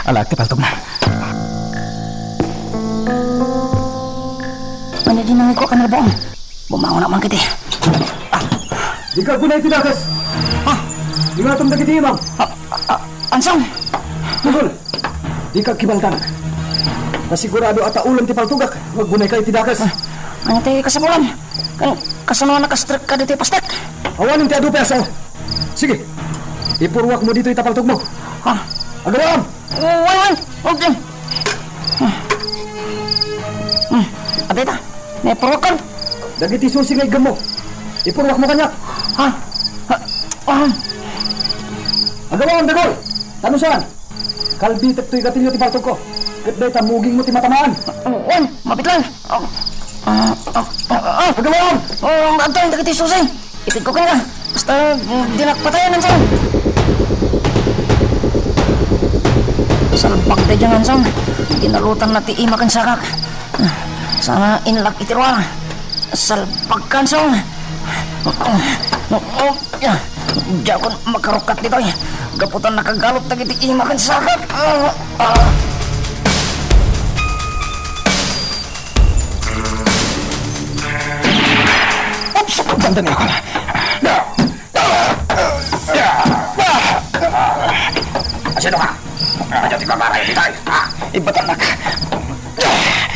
Alaek ti paltogna. Ania di nangikuak a nalbong? Bumangonak man ketdi. Dika agunay ti dakes. Ha? Ingatom dagiti imam. Ah, ah, Ansong! Dagol, dika agkibaltang. Ta sigurado a taulem ti paltogak no aggunayka iti dakes. Ah, ania ti kasapulan? Ken kasano a nakastrekka ditoy pasdek? Awanen ti adu pay a sao. Sige, ipurruakmo ditoy ta paltogmo. Ha? Agawaam! Wen, wen. Okay. Hmm. Adda ita. Naipurruakon. Dagiti susi nga iggemmo, ipurruakmo kaniak. Ha? Ha? Ah. Agawaam, Dagol. Ta no saan, kalbitekto ti gatilio ti paltogko. Ket dayta mugingmo ti matamaan. Wen, mabitlan. Ah, ah, ah, ah, ah. Agawaam! Oh, adtoy dagiti susi. Itedko kenka. Basta, mm, dinak patayen, Ansong. Salbag daydiay nga ansong. Ginalutanna ti ima ken sakak. Saan a inlak iti ruar. Salbag nga ansong. Diakon makarukkat ditoy. Gapu ta nakagalut dagiti ima ken sakak. Oops! Dandani ako. Asino ka? Ania ti pagarayo ditoy? Ah, ibatannak.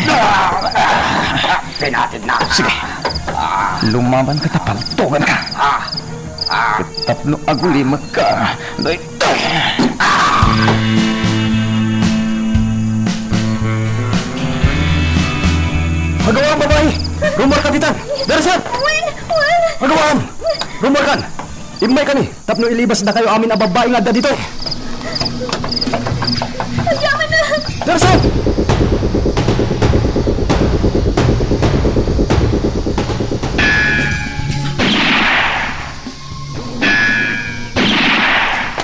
Ah, pinatid na. Sige. Ah. Lumaban ka ta paltugan ka. Ah. Ah. Tapno agulimek ka. Daytoy. Ah. Agawam, babai! Rummuar ka ditan! Darasan! Wen! Wen! Agawam! Rummuar kan! Immaykami tapno ilibasdakayo amin a babbai nga adda ditoy. Diak na! Darsan!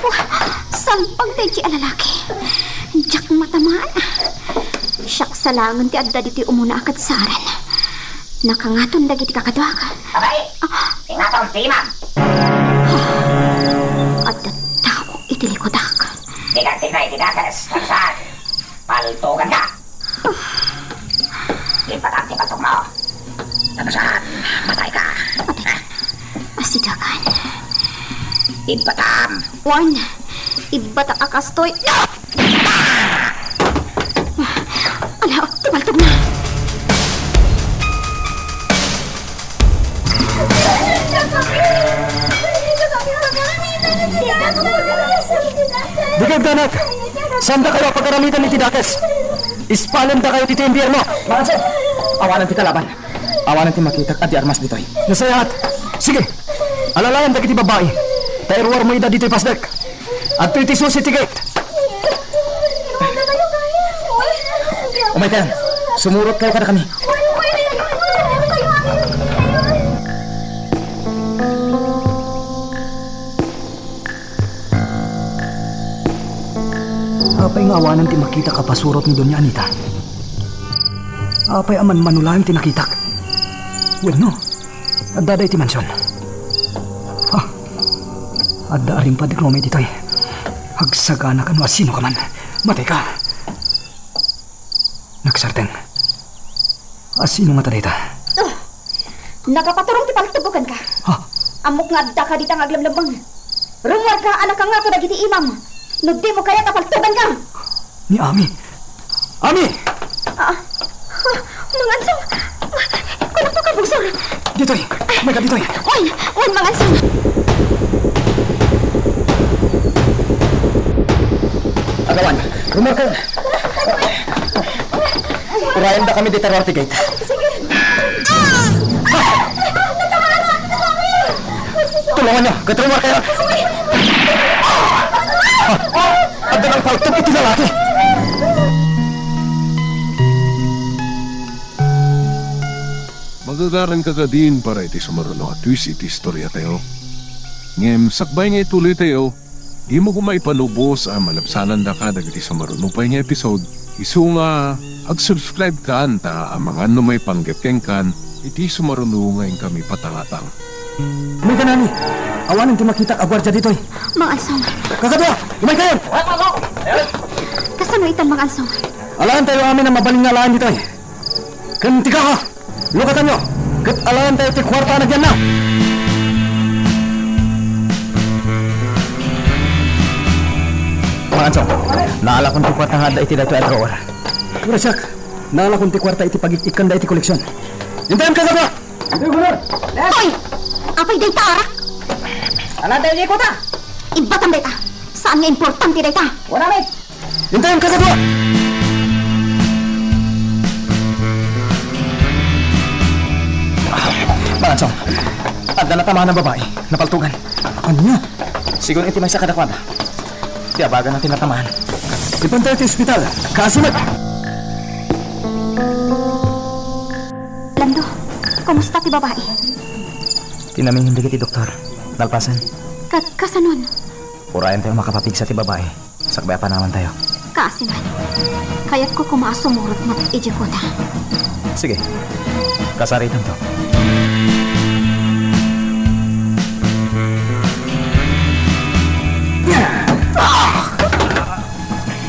Wah, salbag daydiay a lalaki. Diak matamaan. Siak sa laengen ti adda ditoy umuna a kadsaren. Nakangaton dagiti kakaduak. Abay, ah. Ingatom ti imam. Adda tao iti likudak. Dinak tikna iti dakes, Tarzan. Paltugan ka. Ibatam ti paltugmo. Tapos, ah, matay ka. Matay ka. Asidakan. Ibatam. Wen, ibatak a kastoy. Ala, tumaltog na. Dikay, anak! Saandakayo a pagaramidan iti dakes. Ispalendakayo iti impierno. Manganso, awanen ti kalaban. Awanen ti makitak a di armas ditoy. Nasayaat. Sige. Alalayan dagiti babbai. Ta iruarmo ida ditoy pasdek. Adtoy ti susi ti gate. Umaykayo. Sumurotkayo kadakami. Apay nga awanen ti makitak a pasurot ni Doña Anita? Apay a manmano laeng ti nakitak? Wenno, adda dayta iti mansion. Ha? Adda a rimpad ni Rome ditoy. Agsaganakan no asino ka man. Matay ka. Nagsardeng. Asino ngata dayta? Oh, nakapaturong ti paltugmo kenka. Ha? Ammok nga addaka dita nga aglemlemmeng. Rummuarka a nakangato dagiti imam. No dimo kayat a paltuganka. Ni Ami. Ami! Ah, ah, Mangansong! Kunakto ka, Bungsor! Ditoy! Mayka ditoy! Wen! Wen, Mangansong! Agawan, rummuarkayon! Urayendakami dita ruar ti gate. Sige. Tulonganyo, ket rummuarkayo. Sige. Adda nangpaltog iti lalaki. Magagaranka kadin para iti sumaruno a twist iti istoriatayo. Ngem sakbay nga ituloytayo, dimo koma ipalubos a malabsanandaka dagiti sumaruno pay nga episode, isu nga agsubscribe kan ta amangan no maipanggep kenkan iti sumaruno nga inkami patangatang. Umayka, Ami. Awanen ti makitak a guardia ditoy. Mangansong. Kakadua, umaykayon! Kasano itan, Mangansong? Alaantayo amin a mabalin nga alaen ditoy. Ken ti kaha, lukatanyo, ket alaantayo ti kuarta a nagyanna. Mangansong, naalakon ti kuarta nga adda iti daytoy a drawer. Uray siak, naalakon ti kuarta iti pagik-ikkanda iti koleksion. Intayan, kakadua! Hoy! Apay dayta, arak? Ala, dayta, kuta! Ibbatam dayta! Saan nga importante dayta? Wala, met! Intayan, kakadua! Mangansong, adda natamaan a babai, napaltugan. Ania? Sigun iti maysa kadakuada. Ti abagan a tinatamaan. Ipantayo ti ospital. Kaasi met. Lando, kumusta ti babai? Ti namingan dagiti doktor. Nalpasen. Ka-, kasanon? Urayen tayo makapapigsa ti babai. Sakbay a panawantayo. Tasinan. Kayatko koma a sumurot met idiay kuta. Sige. Kasaritanto.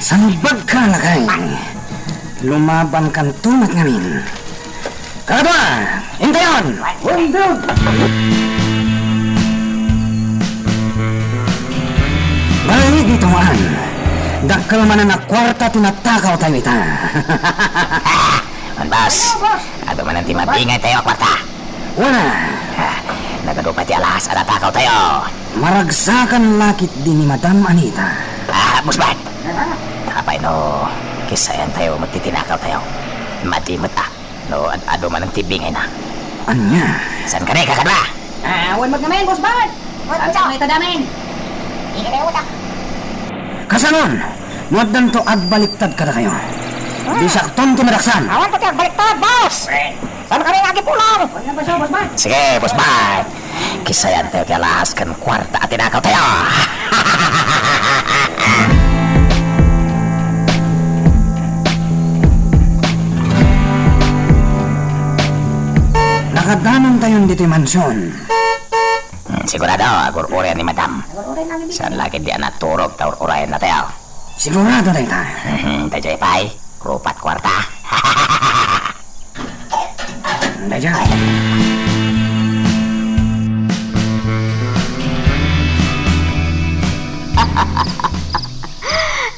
Salbagka, lakay. Lumabankanto met ngamin. Kadua, intayon! Balligi, Tong-an. Dakkel manen a kuarta ti natakawtayo ita. Ah, man, boss. Adu manen ti mabingaytayo a kuarta. Wen a. Ah, nagadu pay ti alahas a natakawtayo. Maragsakan la ketdi ni Madam Anita. Ah, boss, ba't? Apay no, kisayantayo met ti tinakawtayo. Madi met a. No, ad-adu manen ti bingayna. Ania? Saan ka, ne, kakadua? Ah, wen met ngamin, Boss Bart. Saan, saan ita damin? Di ka tayo utak. Kasanon, no addanto agbaliktad kadakayo. Ah. Bisakton ti madaksan. Awan to ti agbaliktad, boss. Saan ka rin agipulong? Wen nga ba siya, Boss Bart? Sige, Boss Bart. Kisayantayo ti alahas ken kuarta a tinakawtayo. Nakadanontayon ditoy mansion. Hmm, sigurado, agur-urayan ni Madam. Saan la ketdi a naturog ta ur-urayannatayo? Sigurado dayta. Mhm, daydiay pay, rupat kuarta. Daydiay.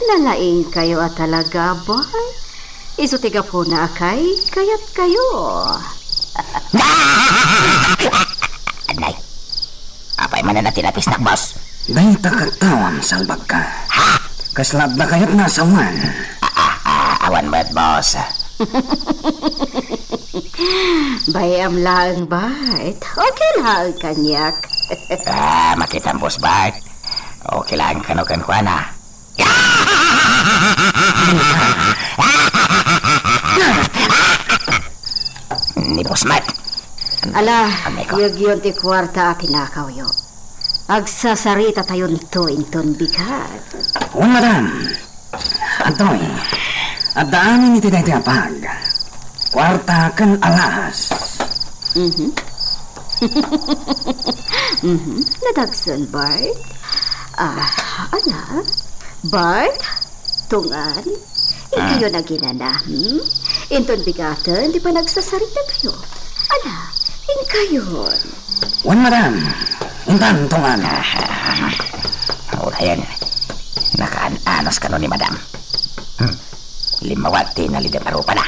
Nalaingkayo a talaga, boy. Isu ti gapuna a kay, kayatkayo. Anay. Apay manen a tinapisnak, boss? Dayta katawan, salbagka. Ha? Kasla adda kayatna a sawen? Ah, ah, ah, awan met, boss. Bay-am laeng, Bart. Okay laeng kaniak. Ah, makitam, Boss Bart. Okay laeng kano kenkuana. Ni Boss Mike. Ala, Anay ko. Yagyon ti kuarta a tinakawyo. Agsasaritatayon to inton bigat. Wen, madam. Adtoy, adda amin iti daytoy a bag. Kuarta ken alahas. Mhm. Mhm. Nadagsen, Bart. Ah, ala? Bart? Tong-an? Inkayo naginana, hmm? Inton bigaten ti panagsasarita tayo. Ala, inkayon. Wen, madam. Intan, Tong-an. Urayen, nakaan-anos kano ni madam. Hmm. Limmawat ti nalidep a rupana.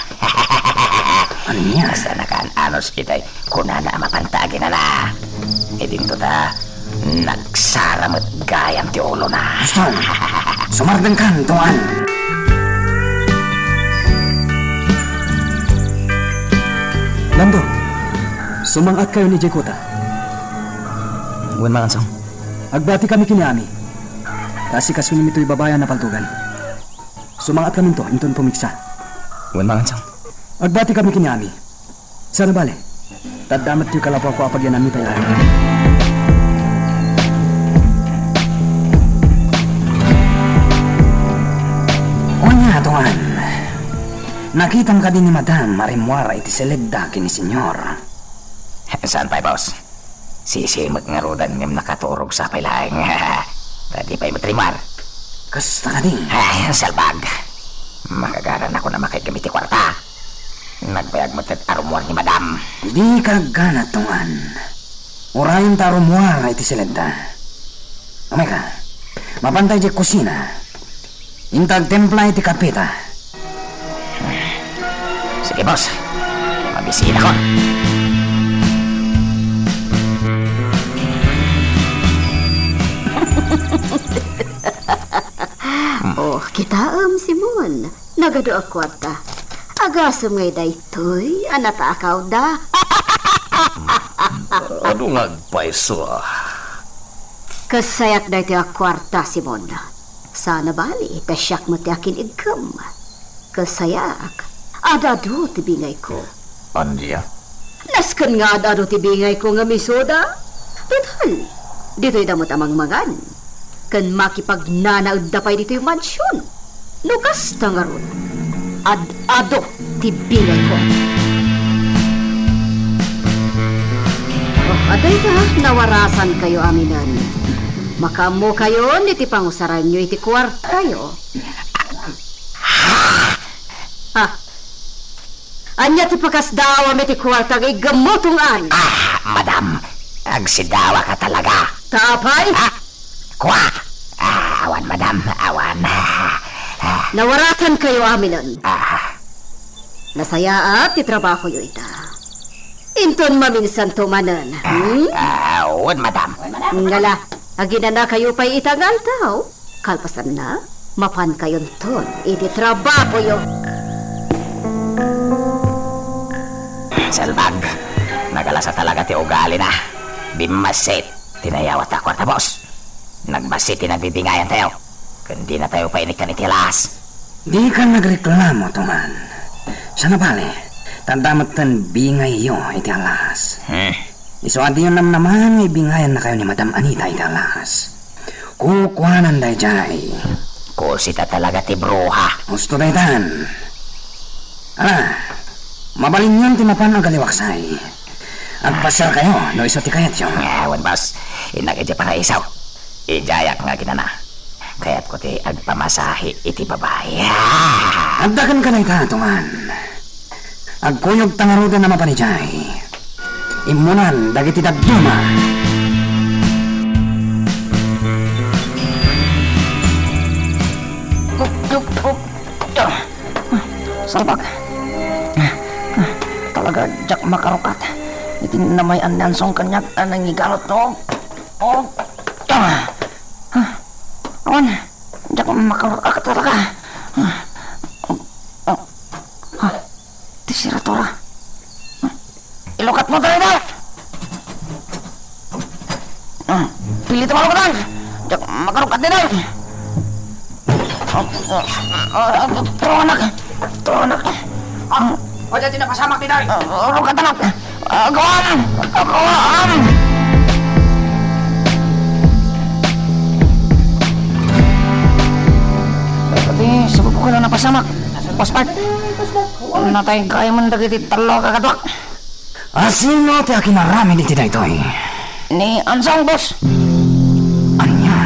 Ania? Basta nakaan-anos kitay kunana a mapanta aginana. Idinto ta nagsara met gayam ti ulona. Basta, sumardengkan, Tong-an. Lando, sumang-atkayon idiay kuta. Wen, Mangansong. Agbatikami ken ni Ami. Ta asikasomi toy babayan a paltogan. Sumang-atkaminto inton pumigsa. Wen, Mangansong. Agbatikami ken ni Ami. Saan a bale? Ta adda met toy kalapuakko a pagyananmi pay laeng. Ania, Tong-an? Nakitam kadi ni madam a rimmuar iti seledda ken ni senyor? Saan pay, boss? Sisimek ngaruden ngem nakaturog sa pay laeng. Ta di pay met rimmuar. Kasta kadi? Ay, salbag. Makagaranakon a makaiggem iti kuarta. Nagbayag met a rummuar ni madam. Dika aggana, Tong-an. Urayenta a rummuar iti seledda. Umayka. Mapanta idiay kusina. Inta agtimpla iti kapeta. Sige, boss. Mabisitakon. Oh, kitaem, Simon. Nagadu a kuarta. Agasem ngay daytoy a natakawda. Adu nga agpayso, ah. Kasayak daytoy a kuarta, Simon. Saan a bali, ta siak met ti akin-igkem. Kasayak, ad-adu ti bingayko. Ania? Nasken nga ad-adu ti bingayko ngem isuda. Total, ditoyda met a mangmangan. Ken makipagnanaedda pay ditoy mansion. No kasta ngarud, ad-adu ti bingayko. Oh, adda ita, nawarasankayo aminen. Makaammokayon iti pangusaranyo iti kuartayo. Ha? Ania ti pakasdawam iti kuarta nga iggammo, Tong-an? Ah, madam, agsidawaka talaga. Ta apay? Ah, kua! Ah, awan, madam, awan. Ah, ah. Nawarasankayo aminen. Ah. Nasayaat ti trabahoyo ita. Inton maminsanto manen, hmm? Ah, wen, madam. Ngala, aginanakayo pay ita nga aldaw. Kalpasanna, mapankayonton iti trabahoyo. Salbag, nagalasa talaga ti ugalina. Bimmassit ti nayawat a kuarta, boss. Nagbassit ti nagbibingayantayo. Ken dinatayo pay inikkan iti allas. Dika nagreklamo, Tong-an. Sana bale, ta adda metten bingayyo iti allas. Hmm. Isu a diyo namnamaen nga ibingayannakayo ni Madam Anita iti allas. Kukuanan daydiay. Kusita talaga ti bruha. Husto daytan. Ala, mabalinyon ti mapan agaliwaksay. Agpasiarkayo no isu ti kayatyo. Ah, wen, boss. Innak idiay paraiso. Idiayak nga aginana. Kayatko ti agpamasahe iti babai. Ah! Adda kenka dayta, Tong-an. Agkuyogta ngaruden a mapan idiay. Immunan dagiti dadduma. Salbag. Talaga, diak makarukat iti namay-an ni Ansong kaniak a nangigarot, no? Oh. Awan. Diak makarukat talaga. Ah, ah, ah, ti siratura. Ilukatmo dayta! Ah, pilitem a lukatan! Diak makarukat dayta! Ah, ah, ah, ah, turuanak! Turuanak! Ah, adda ti napasamak dayta! Ah, lukatanak! Aguan! Aguan! Pati, sabab ko na napasamak. Boss Bart, natay gayam dagiti tallo a kakaduak. A sino ti akinaramid iti daytoy? Ni Ansong, boss. Ania?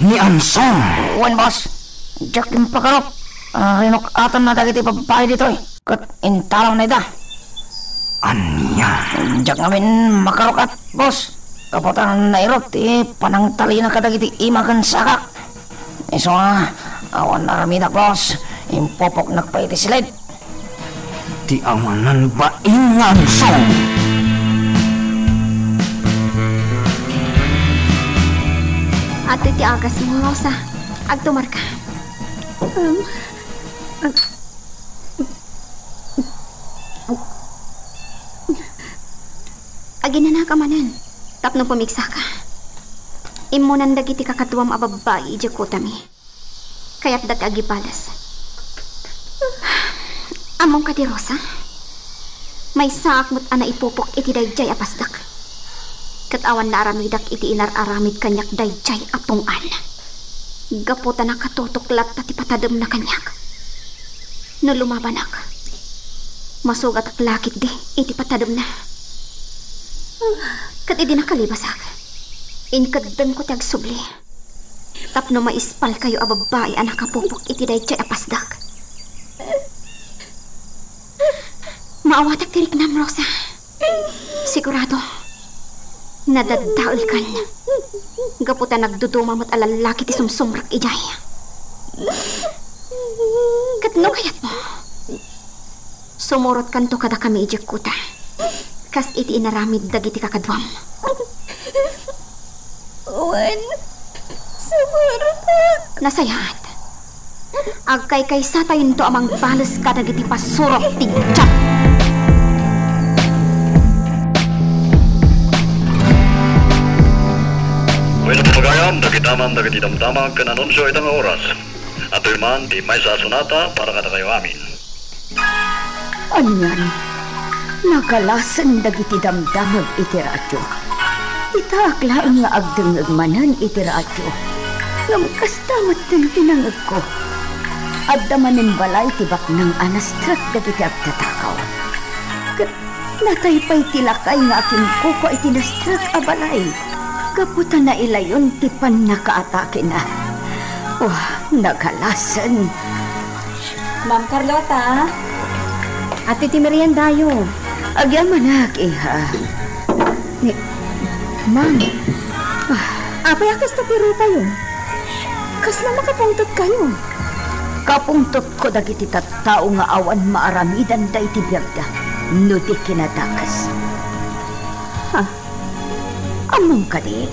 Ni Ansong? Wen, boss. Diak impakarup. Ah, rinuk-atanna dagiti babbai ditoy. Ket intalawna ida. Ania? Diak ngamin makarukat, boss. Gapu ta nairut ti panangtalina kadagiti ima ken sakak. Isu a, awan aramidak, boss. Impupoknak pay iti silid. Ti awanan bain nga Ansong. Adtoy ti agasmo, Rosa. Agtumarka. Um, Aginanaka manen tapno pumigsaka. Immunan dagiti kakaduam a babbai idiay kutami. Kayatda ti agibales. Ammom kadi, Rosa? Maysaak met a naipupok iti daydiay a pasdak. Ket awan naaramidak iti inar-aramid kaniak daydiay a Tong-an. Gapu ta nakatutok latta ti patademna kaniak. No lumabanak, masugatak la ketdi iti patademna. Ket idi nakalibasak, inkeddengko ti agsubli tapno maispalkayo a babbai a nakapupok iti daydiay a pasdak. Maawatak ti riknam, Rosa. Sigurado, nadaddaelkan. Gapu ta nagduduma met a lallaki ti sumsumrek idiay. Ket no kayatmo, sumurotkanto kadakami idiay kuta, kas iti inaramid dagiti kakaduam. Wen, sumurotak. Nasayaat. Agkaykaysatayonto a mangbales kadagiti pasurok ti Diablo. Wen, pagayam, dagita man dagiti damdama ken anunsio ita nga oras. Atoy man ti maysa a sonata para kadakayo amin. Anian, nagalasen dagiti damdamag iti radio. Itaak laeng nga agdengngeg manen iti radio. Ngem kasta metten ti nangngegko. Adda manen balay ti baknang a nastrek dagiti agtatakaw. Ket natay pay ti lakay nga akinkukua iti nastrek a balay. Gapu ta nailayon ti pannakaatakena. Oh, nagalasen. Ma'am Carlota, ati ti meriendayo. Agyamanak, iha. Ni, ma'am, ah, apay a kasta ti rupayo? Kasla makapungtotkayo? Kapungtotko dagiti tattao nga awan maaramidanda iti biagda no di kinadakes. Ha? Ammom kadi,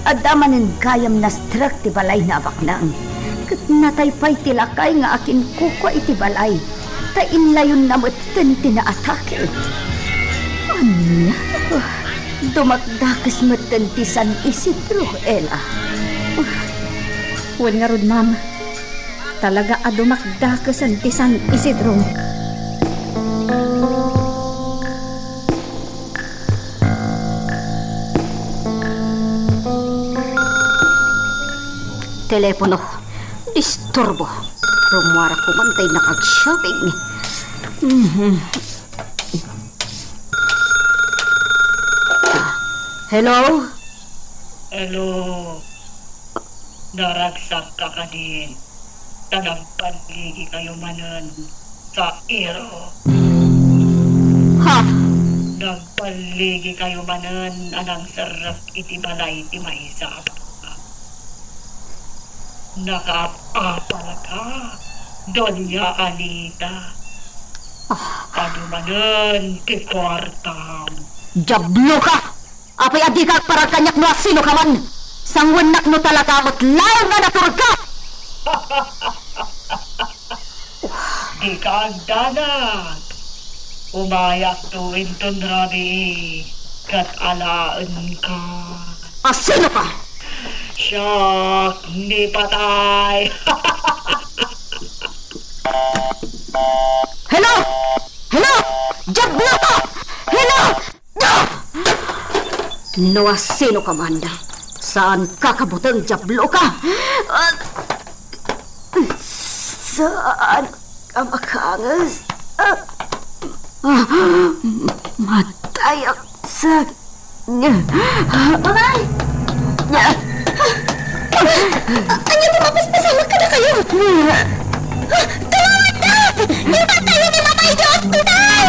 adda manen gayam nastrek ti balayna a baknang, ket natay pay ti lakay nga akinkukua iti balay, ta inlayonna metten ti naatake. Ania? Ah, dumakdakes metten ti San Isidro, Ella. Ah, wen ngarud, ma'am. Talaga a dumakdakesen ti San Isidro. Telepono. Disturbo. Rummuarak koman tay nakag-shopping. Mhm. Ah, hello? Hello. Naragsakka kadin, ta nagballigikayo manen sa iro. Ha? Nagballigikayo manen a nangserrek iti balay ti maysa a baknang. Nakaap-apalka, Doña Anita. Ah. Adu manen ti kuartam. Diabloka! Apay a dika agparag kaniak no asinoka man? Sanguennak no talaga met laeng nga naturogka! Dika agdanag. Umayakto inton rabii ket alaenka. Asinoka? Siak ni patay. Hello? Hello? Diabloka! Hello? No asinoka man, saanka kabuteng, diabloka! Saan ka makanges? Ah, matayak sa Mamay! Ania ti mapaspasamak kadakayo? Tulongannak! Ipatayo ni Mamay iti ospital!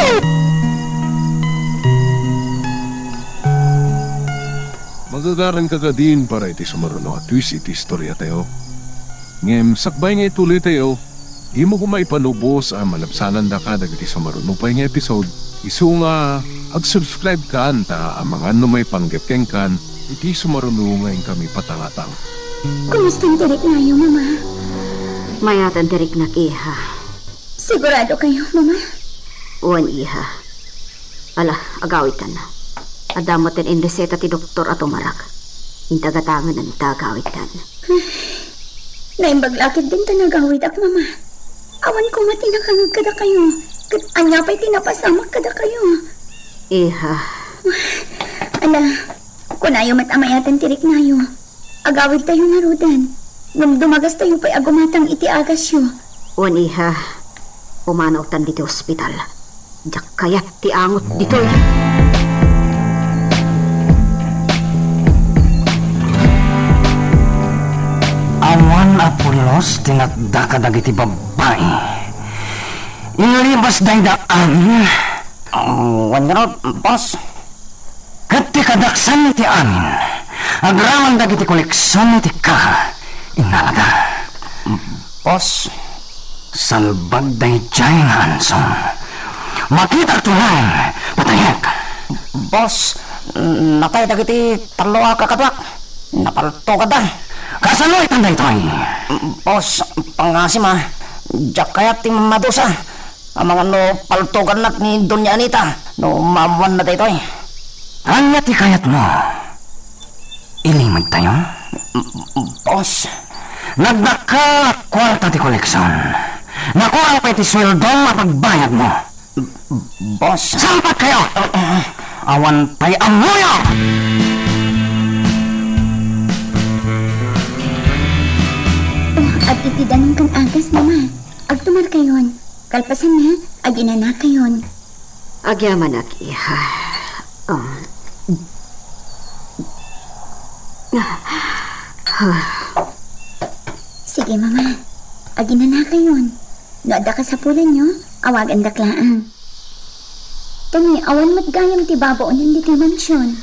Magagaranka kadin para iti sumaruno a twist iti istoriatayo. Ngem sakbay nga itulitayo, dimo koma ipanubos a malabsanandaka dagiti sumaruno pay nga episode, isu nga ag-subscribe kan ta amangan no maipanggep kenkan iti sumaruno nga inkami patangatang. Kumusta ti riknayo, Mama? Mayaten ti riknak, iha. Sigurado kayo, Mama? Wen, iha. Ala, agawidkan. Adda met ti inreseta ti doktor a tumarak. Inta gatangen ta agawidkan. Naimbag la ketdin ta nagawidak, Mama. Awan koma ti nakangeg kadakayo. Ket ania pay ti napasamak kadakayo? Iha. Ala, kunayo met a mayaten ti riknayo. Agawidtayo ngaruden. Ngem dumagastayo pay a gumatang iti agasyo. Wen, iha, pumanawtan ditoy ospital. Diak kayat ti angot ditoy. Awan a pulos ti natda kadagiti babbai. Inlibas dayta amin. Wen ngarud, boss. Ket ti kadaksan iti amin, agraman dagiti koleksion iti kaha, innalada. Boss. Salbag daydiay nga ansom. Makitak tunay, patayek. Boss, natay dagiti tallo a kakaduak. Napaltoganda. Kasano itan daytoy? Boss, pangasim a. Diak kayat ti madusa. Amangan no paltogannak ni Doña Anita no maammoanna daytoy. Ania ti kayatmo? Ilimedtayo? Boss. Nagdakkel a kuarta ti koleksion. Nakurang pay ti sueldom a pagbayadmo. Boss. Salpatkayo! Awan pay ammoyo! Oh, adda ti danum ken agas, Mama. Agtumarkayon. Kalpasanna, aginanakayon. Agyamanak, iha. Ah. Sige, Mama. Aginanakayon. No adda kasapulanyo, awagandak laeng. Kami, awan met gayam ti babaonen ditoy mansion.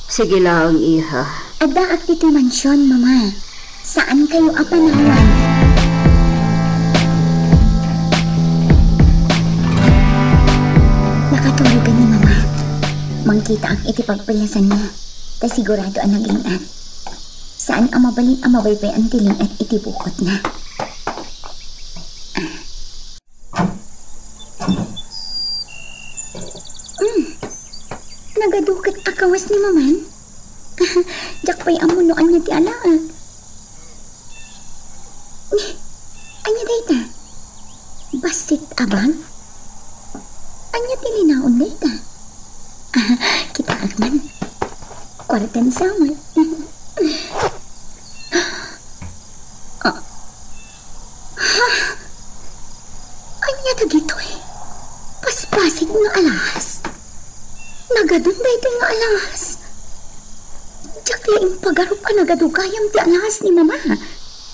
Sige laeng, iha. Addaak ditoy mansion, Mama. Saankayo a panawan. Nakaturogan ni Mama. Mangkitaak iti pagpayasanna, ta sigurado a naging-at. Saan a mabalin a mabaybay-an ti lin-at iti bukotna. Mm. Nagadu ket a kawas ni Maman? Diak pay ammo no ania ti alaek. Ania dayta? Bassit a bag? Ania ti linaon dayta? Kitaak man. Kuartan sa met. Ah. Ha? Ania dagitoy? Paspasit nga alahas? Nagadun daytoy nga alahas? Diak la impagarup a nagadu gayam ti alahas ni Mama.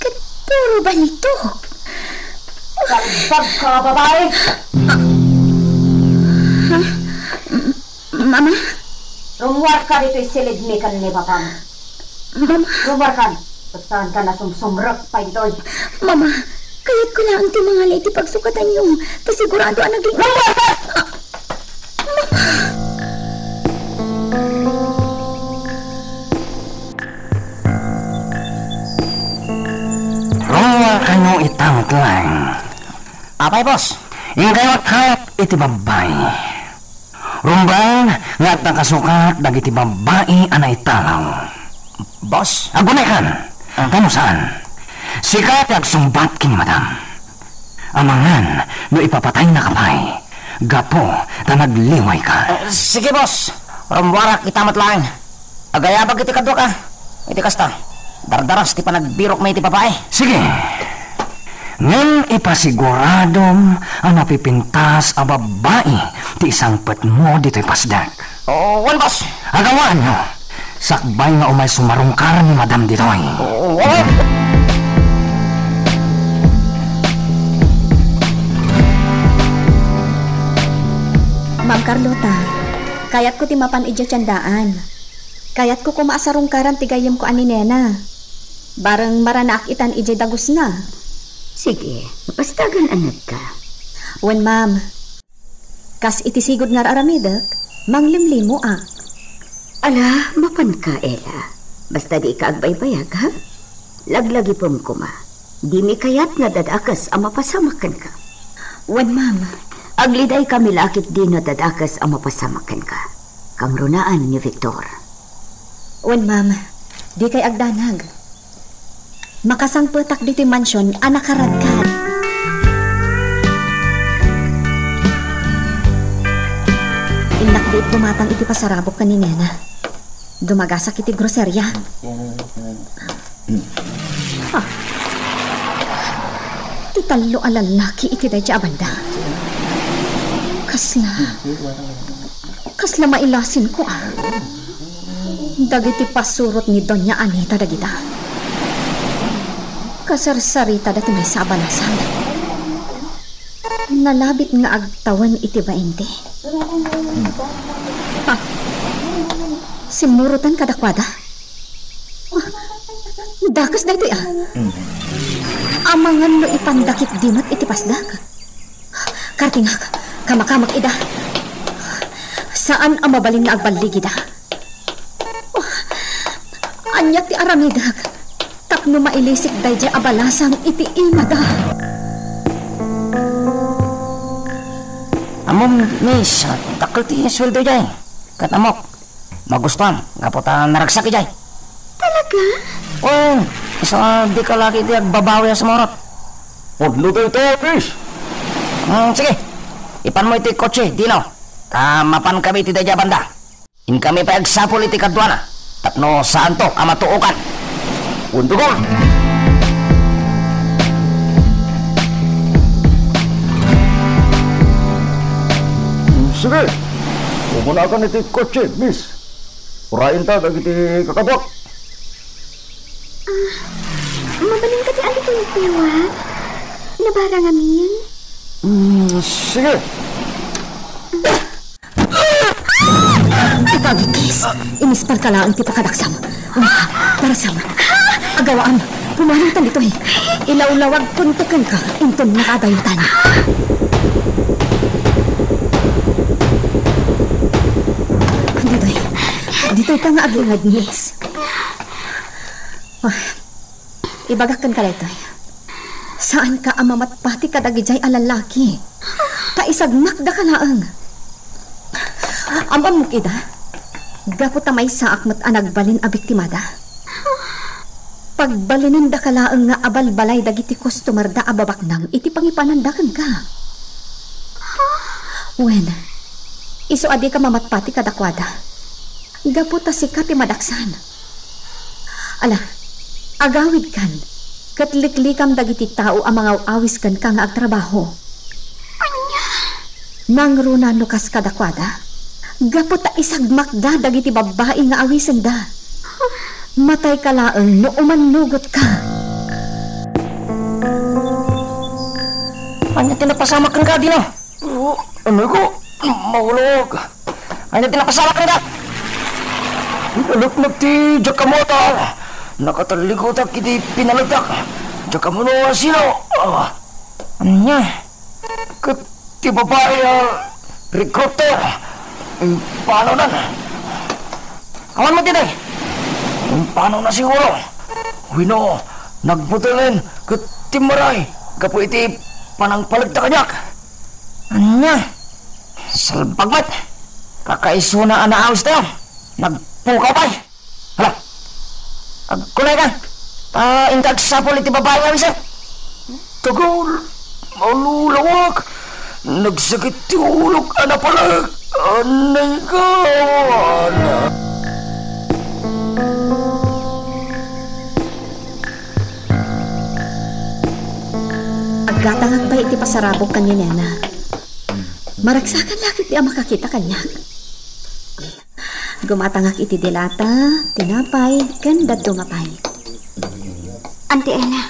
Ket puro balitok. Kalbag ka, babai! Ah. Ha? M-, Mama? Rummuarka ditoy silidmi ken ni Papam. Mama. Rummuarkan. Ket saankan a sumsumrek pay ditoy. Mama, kayatko laeng ti mangala iti pagsukatanyo. Ta sigurado a naging... Rummuarkan! Ah, Mama! Rummuarkayo ita met laeng. Apay, boss? Inkayo a kayat iti babbai. Rumbeng nga adda kasukat dagiti babbai a naitalaw. Boss? Agunaykan. Ah. Tano saan? Sika ti agsungbat ken ni Madam. Amangan no ipapataynaka pay, gapu ta nagliwayka. Ah, sige, boss. Rummuarak ita met laeng. Agayabak iti kaduaka. Iti kasta, dardaras ti panagbirokmi iti babai. Sige. Ngem ipasiguradom a napipintas a babbai ti isangpetmo ditoy pasdek. Oo, wen, boss. Agawaanyo. Sakbay nga umay sumarungkar ni Madam ditoy. Oo, oo. Ma'am Carlota, kayatko ti mapan idiay tiendaan. Kayatko koma a sarungkaran ti gayyemko a ni Nena. Bareng maranaak itan idiay dagusna. Sige, bastagan a nagka. Wen, ma'am. Kas iti sigud nga ar-aramidek, manglimlimoak. Ala, mapanka, Ella. Basta diika agbaybayag, ha? Laglagipem koma. Dimi kayat nga dadakes a mapasamak kenka. Wen, ma'am. Aglidaykami la a ketdi no dadakes a mapasamak kenka. Kamrunaan ni Victor. Wen, ma'am. Dikay agdanag. Makasangpetak ditoy mansion a nakaradkad. Innak diit dumatang iti pasarabok ken ni Nena. Dumagasak iti groseria. Ah. Ti tallo a lallaki iti dayta a banda. Kasla, kasla mailasinko, ah. Dagiti pasurot ni Doña Anita dagita. Kasarsaritada ti maysa a balasang. Nalabit nga agtawen iti bainte. Ha? Simmurotan kadakuada? Dakes daytoy, ah. Amangan no ipanda ketdi met iti pasdak. Kartingak, kamakamak ida. Saan a mabalin nga agballigida. Oh, ania ti aramidek tapno mailisik daydiay a balasang iti imada? Ammom, miss, dakkel ti sueldo diay. Ket ammok, magustuam gapu ta naragsak idiay. Talaga? Oo, isu a dika la ketdi agbabawi a sumurot. Pudno dayta, miss. Hmm, sige. Ipanmo iti kotse, Dino. Ta mapankami iti daydiay a banda. Inkami pay agsapul iti kaduana tapno saanto a matuokan. Wen, Dugong. Sige, umunaakan iti kotse, miss. Urayenta dagiti kakaduak. Ah, mabalin ka ti alikoy, Piwat? Nabara ngamin? Mm, sige. Ikaw, Nikis, inisparka laeng ti pakadaksam. Darasam, agawaam, pumanawtan ditoy. Ilawlawagkonto kenka inton nakaadayutan. Ditoy, ditoy ta nga aglinged, miss. Ah, ibagak kenka daytoy. Saanka a mamatpati kadagijay a lallaki. Ta isagmakdaka laeng. Am-ammok ida? Gapu ta maysaak met a nagbalin a biktimada. Pagbalinendaka laeng nga abalbalay dagiti customerda a babaknang iti pangipananda kenka. Wen, isu a dika mamatpati kadakuada. Gapu ta sika ti madaksan. Ala, agawidkan, ket liklikam dagiti tao a mangaw-awis kenka nga agtrabaho. Ania? Nangruna no kas kadakuada? Gapu ta isagmakda dagiti babbai nga awisenda. Matayka laeng no umannugotka. Ania ti napasamak kenka, Dino? Oh, ano ko? Maulog. Ania ti napasamak kenka? Inaleknak ti diak ammo ta nakatalligotak iti pinalegtak. Diak ammo no sino. Ah. Ania? Ket ti babai a recruiter, impanonan. Awan met iti. Impanona siguro. Wenno, nagbutelngen ket timmaray gapu iti panangpalegta kaniak. Ania? Salbag met. Kakaisuna a naawis tayo. Nagpukaw pay. Hala. Agkunayka. Ta inka agsapul iti babai nga awisan. Tagul. Malulawak. Nagsakit ti ulok a napalag. Anay ka. Aggatangak pay iti pasarabok ken ni Nena. Maragsakan la ketdi a makakita kaniak. Gumatangak iti dilata, tinapay, ken dadduma pay. Auntie Ella.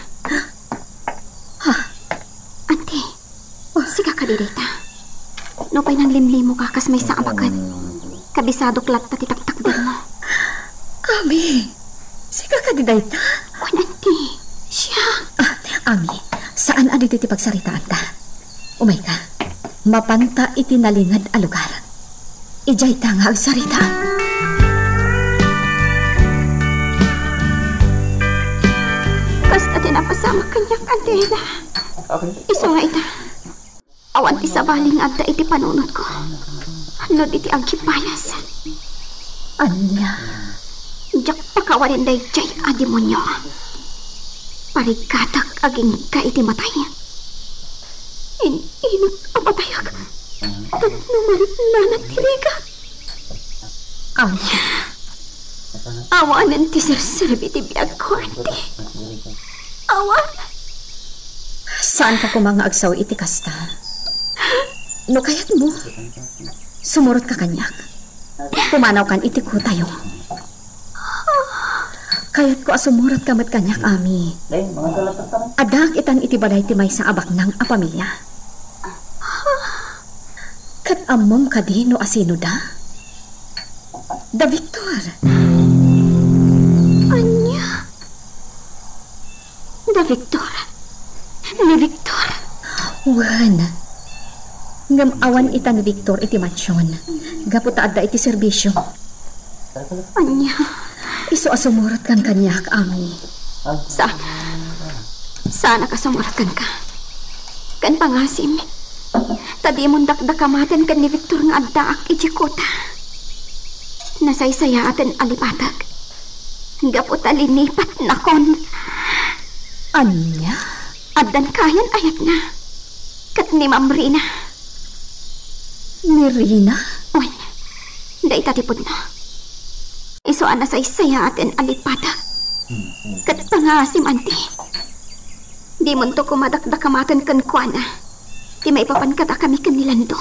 Ha? Auntie, sika kadi dayta? Nupay nanglimlimoka kas maysa a baket, kabisadok latta ti taktakdermo. Ami, sika kadi dayta? Wen, Auntie, siak. Ah, Ami, saan a ditoy ti pagsaritaanta. Umayka. Mapanta iti nalinged a lugar. Idiayta nga agsarita. Kasta ti napasamak kaniak, Auntie Ella. Isu nga ita, awan ti sabali nga adda iti panunotko no di ti agkibayas. Ania? Diak pakawanen daydiay a demonio. Parigatak agingga iti matay. In-inut a matayak tapno mariknana ti rigat. Ania? Awanen ti serserbi ti biagko, Auntie. Awan. Saanka koma nga agsaw iti kasta. No kayatmo, sumurotka kaniak. Pumanawkan iti kutayo. Kayatko a sumurotka met kaniak, Ami. Addaak itan iti balay ti maysa a baknang a pamilia. Ket ammom kadi no asino da? Da Victor. Ania? Da Victor? Ni Victor? Wen. Ngem awan ita ni Victor iti mansion, gapu ta adda iti serbisio. Ania? Isu a sumurot kan kaniak, Ami. Saan? Saanak a sumurot kenka? Ken pangasim, ta dimon dakdakamaten ken ni Victor nga addaak idiay kuta. Nasaysayaaten a lipatek. Gapu ta linipatnakon. Ania? Addan kayan ayatna. Ket ni Ma'am Rina. Ni Rina? Wen, dayta ti pudno. Isu a nasaysayaaten a lipatek. Ket pangasim, Auntie. Dimonto koma dakdakamaten kenkuana ti maipapan kadakami ken ni Lando.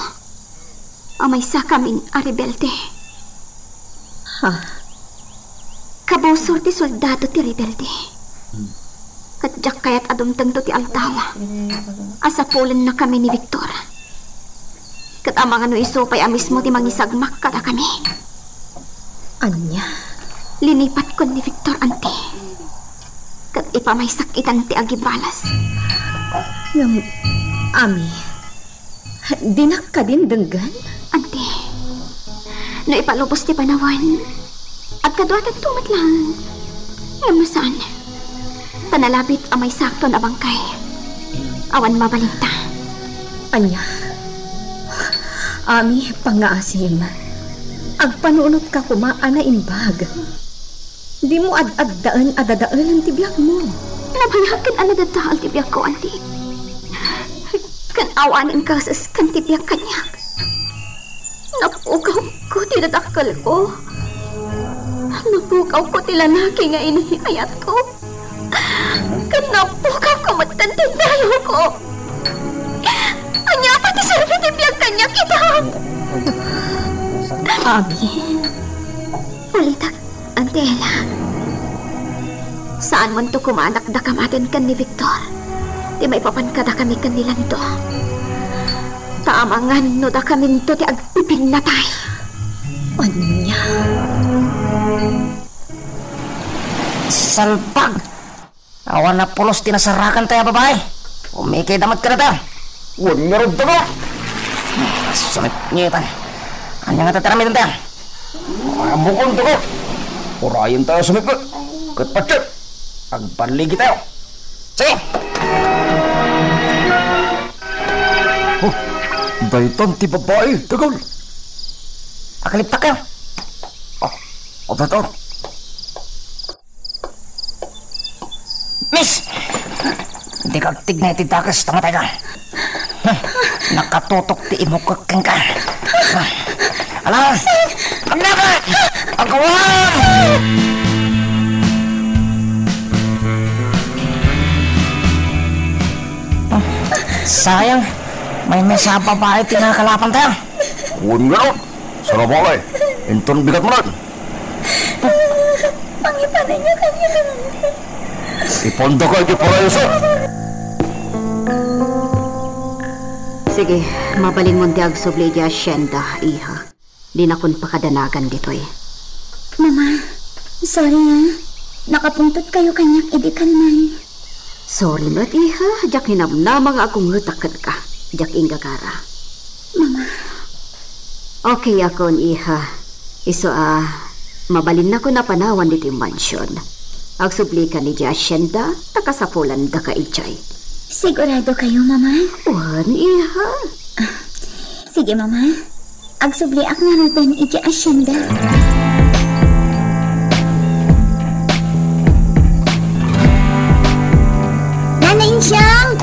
a maysakamin a rebelde. Ha? Kabusor ti soldado ti rebelde. Ket diak kayat a dumtengto ti aldaw a sapulennakami ni Victor. Ket amangan no isu pay a mismo ti mangisagmak kadakami. Ania? Linipatkon ni Victor, anti. Ket ipamaysak itan ti agibalas. Ngem, Ami, dinak kadin denggen? Anti, no ipalubos ti panawen, agkaduatanto met laeng. Ngem no saan, ta nalabit a maysakton a bangkay. Awan mabalinta. Ania? Ami, pangngaasim. Agpanunotka koma a naimbag. Dimo ad-addaen a dadaelen ti biagmo. Nabayagen a nadadael ti biagko, anti. Ken awanen kaskasken ti biag kaniak. Napukawko ti dadakkelko. Napukawko ti lalaki nga inayatko. Ken napukawko met ti dayawko. Ania pay ti serbi ti biag kaniak ita? Abi. Ulitek, Anti Ella. Saanmonto koma a dakdakamaten ken ni Victor ti maipapan kadakami ken ni Lando. Ta amangan no dakaminto ti agpipinnatay. Ania? Salbag! Awan a pulos ti nasarakanta a babai. Umikayda met kadata. Wen ngarud, Daga. Sumipngetan. Ania ngata ti aramidentan? Ammokon, Daga. Urayentayo a sumipnget. Ket patien, agballigitayo. Sige. Oh, daytan ti babai, Dagol. Akaliptakyo. Oh, oh, daytan. Miss! Dika agtignay ti dakes ta matayka. Hmm, nakatutok ti imukek kenka. Ala! Agdaka! Agawam! Sayang, maymaysa a babai ti nakalapanta. Wen ngarud, Sarabale, inton bigat manen. Pangipananyo kaniak. Ipandaka iti parayaso. Sige, mabalinmon ti agsubli idiay asienda, iha. Dinakon pakadanagan ditoy. Mama, sorry, ah. Nakapungtotkayo kaniak idi kalman. Sorry met, iha. Diak hinamnama nga agungetak kenka. Diak inggagara. Mama. Okay akon, iha. Isu a, mabalinnakon a panawan ditoy mansion. Agsublika idiay asienda, ta kasapulandaka idiay. Siguradokayo, Mama? Wen, iha. Ah, sige, Mama. Agsubliak ngaruden idiay asienda. Nana Insiang!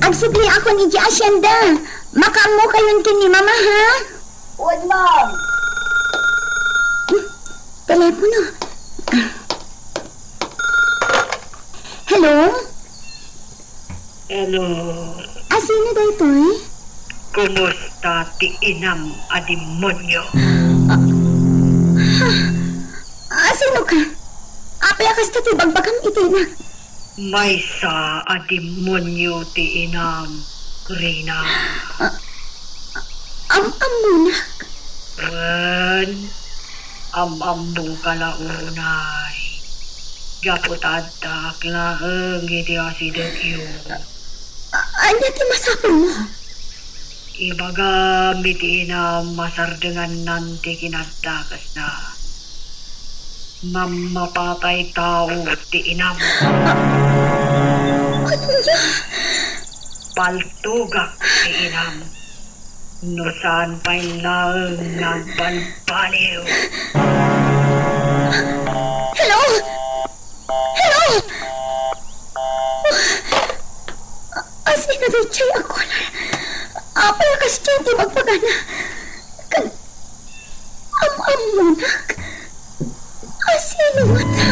Agsubliakon idiay asienda. Makaammokayon ken ni Mama, ha? Wen, ma'am. Hmm, telepono. Ah. Hello? Hello. Asino daytoy? Kumusta ti inam a demonio? Ah, ha? Asino ka? Apay a kasta ti bagbagam iti inak? Maysa a demonio ti inam, Rina. Ah, am-ammonak? Wen, am-ammoka la unay. Gapu ta addaak laeng iti asidegyo. A-, ania ti masapulmo? Ibagam iti inam a sardengannan ti kinadakesna. Mammapatay tao ti inam. Ania? Paltugak ti inam. No saan pay laeng nga agbalbaliw. Hello? Hello? A-, asino daytoy a caller? Apay a kasdiay ti bagbagana? Kan-, am-ammonak? Asino ngata?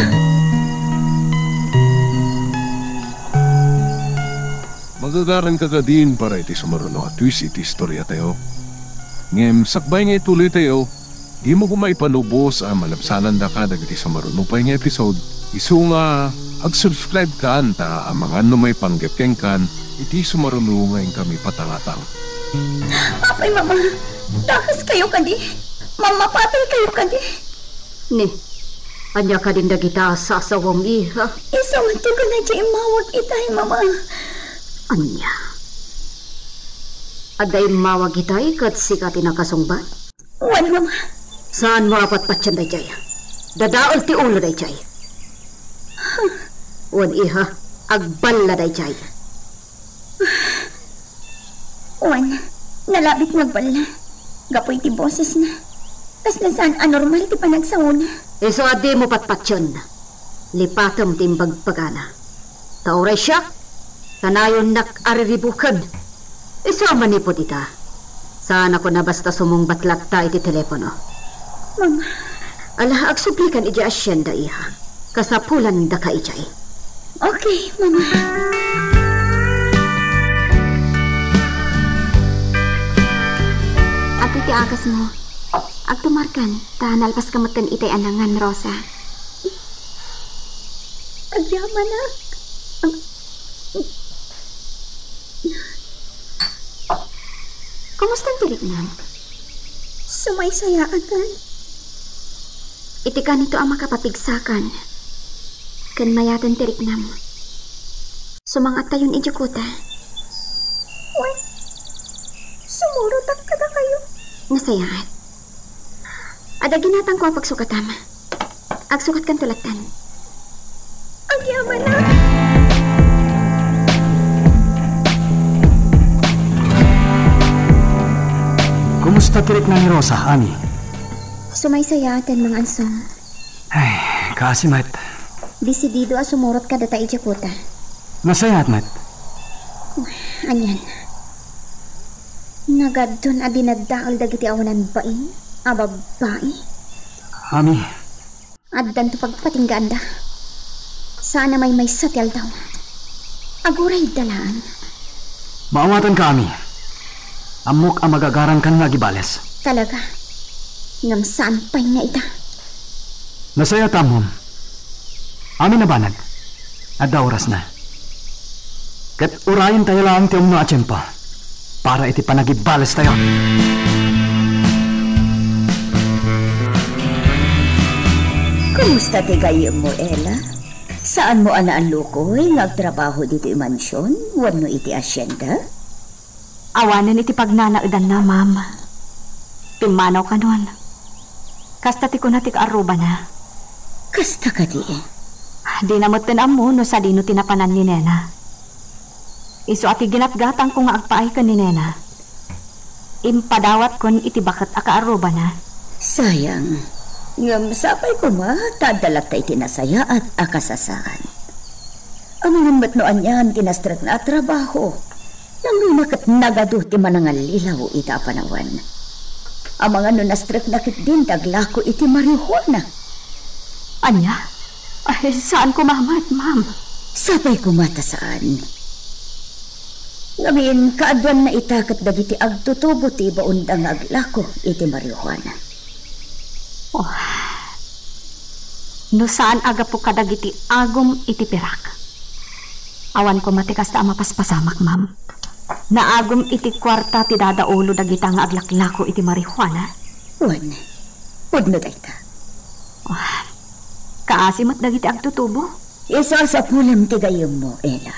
Magagaranka kadin para iti sumaruno a twist iti istoriatayo? Ngem sakbay nga ituloytayo, dimo koma ipanubos a malabsanandaka dagiti sumaruno pay nga episode, isu nga ag-subscribe kan ta amangan no maipanggep kenkan iti sumaruno nga inkami patangatang. Apay, Mama, dakaskayo kadi? Mamapataykayo kadi? Ni, ania kadin dagita a sasawem, iha? Isu met ti kunana ti immawag itay, Mama. Ania? Adda immawag itay ket sika ti nakasungbat? Wen, Mama. Saanmo a patpatien daydiay? Dadael ti ulo daydiay. Wen, iha, agballa daydiay. Wen, nalabit nga agballa. Gapu iti bosesna. Kasla saan a normal ti panagsaona. Isu a dimo patpatien. Lipatem ti imbagbagana. Ta uray siak, kanayonnak a riribuken. Isu a manipud ita, saanakon a basta sumungbat latta iti telepono. Mama. Ala, agsublikan idiay asienda, iha. Kasapulandaka idiay. Okay, Mama. Adtoy ti agasmo. Agtumarkan, ta nalpaska metten itay a nangan, Rosa. Agyamanak. Kumusta ti riknam? Sumaysayaatan. Iti kanito a makapapigsakan, ken mayaten ti riknam. Sumangattayon idiay kuta. Wen, sumurotak kadakayo. Nasayaat. Adda ginatangko a pagsukatam. Agsukatkanto lattan. Agyamanak. Kumusta ti rikna ni Rosa, Ami? Sumaysayaat, Mangansong. Ay, kaasi met. Desidido a sumurot kadata idiay kuta. Nasayaat met. Anian? Nagaddon a dinaddael dagiti awanan bain a babbai. Ami. Addanto pagpatinggaanda. Saan a maymaysa ti aldaw. Aguray da laeng. Maawatanka, Ami. Ammok a magagarankan nga agibales. Talaga? Ngem saan pay nga ita? Nasayaat a ammom. Amin a banag. Adda orasna. Ket urayentayo laeng ti umno a tiempo para iti panagibalestayo. Kumusta ti gayyemmo, Ella? Saanmo a naallukoy nga agtrabaho ditoy mansion wenno iti asienda? Awanen iti pagnanaedanna, ma'am. Pimmanaw kanon. Kasta ti kuna ti kaarrubana. Kasta kadi? Dina metten ammo no sadino ti napanan ni Nena. Isu a ti ginatgatangko nga agpaay ken ni Nena, impadawatkon iti baket a kaarrubana. Sayang. Ngem sapay koma ta adda latta iti nasayaat a kasasaan. Amangan met no anian ti nastrekna a trabaho. Nangruna ket nagadu ti manangallilaw ita a panawen. Amangan no nastrekna ketdin ti aglako iti marijuana. Ania? Ay, saan koma met, ma'am. Sapay koma ta saan. Ngamin, kaaduanna ita ket dagiti agtutubo ti ibaonda nga aglako iti marijuana. Oh. No saan a gapu kadagiti agum iti pirak. Awan koma ti kasta a mapaspasamak, ma'am. Naagum iti kuarta ti dadaulo dagita nga aglaklako iti marijuana. Wen, pudno dayta. Oh. Kaasi met dagiti agtutubo. Isasapulem ti gayyemmo, Ella.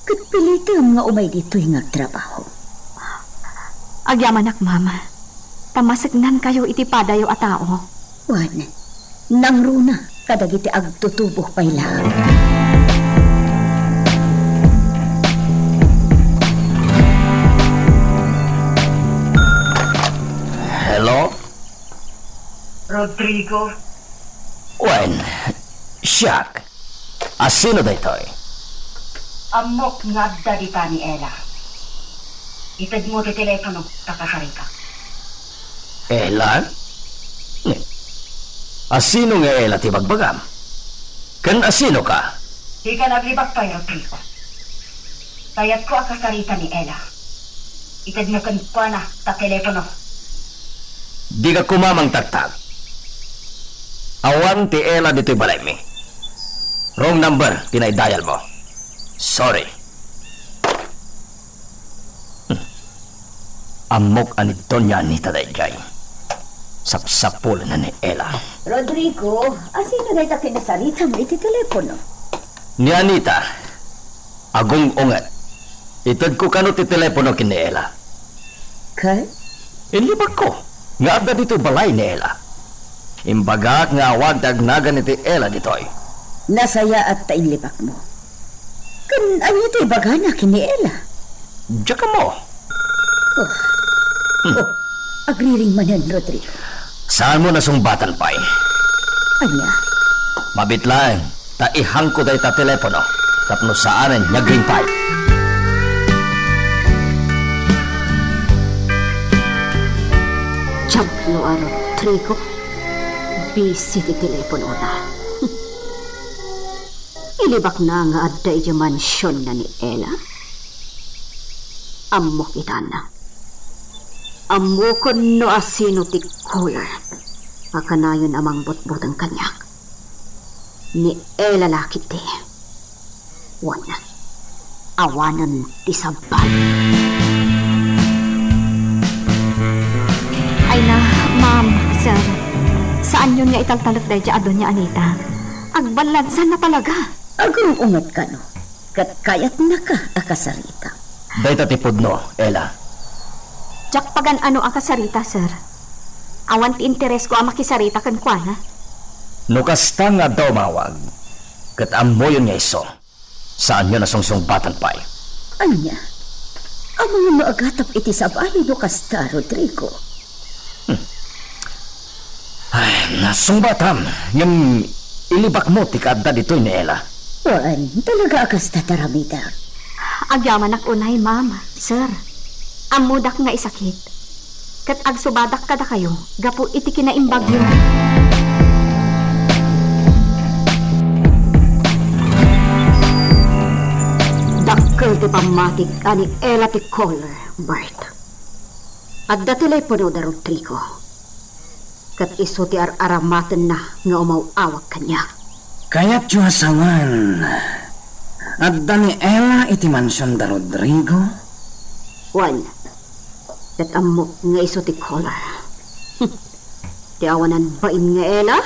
Ket pilitem nga umay ditoy nga agtrabaho. Agyamanak, ma'am. Ta maseknankayo iti padayo a tao. Wen, nangruna kadagiti agtutubo pay laeng. Hello? Rodrigo? Wen, siak. A sino daytoy? Ammok nga adda dita ni Ella. Itedmo ti telepono ta kasaritak. Ella? Ni, a sino nga Ella ti bagbagam? Ken a sino ka? Dika naglibak pay, Rodrigo. Kayatko a kasarita ni Ella. Itedmo kenkuana ta telepono. Dika koma mangtagtag. Awan ti Ella ditoy balaymi. Wrong number ti naidayalmo. Sorry. Hmm. Ammok a ni Doña Anita daydiay. Sapsapulenna ni Ella. Rodrigo, asino dayta kinasaritam iti telepono? Ni Anita. Agung-unget. Itedko kano ti telepono ken ni Ella. Ket? Inlibakko nga adda ditoy balay ni Ella. Imbagak nga awan ti agnagan iti Ella ditoy. Nasayaat ta inlibakmo. Ken ania ti ibagana ken ni Ella? Diak ammo. Oh. Hmm. Oh, agriring manen, Rodrigo. Saanmo nasungbatan pay? Ania? Mabit laeng ta ihangko dayta telepono tapno saanen nga agring pay. Diablo a Rodrigo, busy ti teleponona. Ilibakna nga adda idiay mansionna ni Ella? Ammok itan. Ammokon no asino ti caller a kanayon a mangbutbuteng kaniak. Ni Ella la ketdi. Wen, awanen ti sabali. Ay na, ma'am, sir. Saanyon nga italtalek daydiay a Doña Anita. Agballadsanna talaga. Agung-unget kano, ket kayatnaka a kasarita. Dayta ti pudno, Ella. Diak pagan-ano a kasarita, sir. Awan ti interesko a makisarita kenkuana. No kasta nga adda umawag, ket ammoyon nga isu, saanyo a sungsungbatan pay. Ania? Ammom no agatep iti sabali no kasta, Rodrigo? Hmm. Ay, nasungbatam, ngem ilibakmo ti kaadda ditoy ni Ella. Wen, talaga a kasta ti aramidek? Agyamanak unay, ma'am, sir. Ammodak nga isakit. Ket agsubadak kadakayo gapu iti kinaimbagyo. Dakkel ti pammatik a ni Ella ti caller, Bert. Adda telepono da Rodrigo. Ket isu ti ar-aramatenna nga umaw-awag kaniak. Kayatyo a sawen, adda ni Ella iti mansion da Rodrigo? Wen, ket ammok nga isu ti caller. Ti awanan bain nga Ella,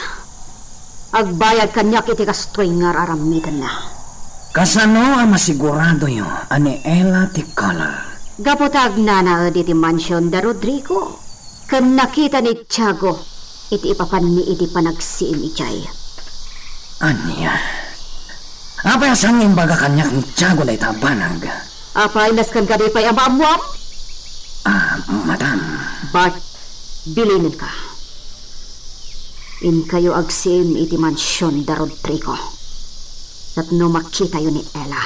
agbayad kaniak iti kastoy nga ar-aramidenna. Kasano a masiguradoyo a ni Ella ti caller? Gapu ta agnanaed iti mansion da Rodrigo, ken nakita ni Tiago iti ipapanmi idi panagsiim idiay. Ania? Apay a saan nga imbaga kaniak ni Tiago dayta a banag? Apay, nasken kadi pay a maammuam? Ah, madam. Bart, bilinenka. Inkayo agsiim iti mansion da Rodrigo. Tapno makitayo ni Ella,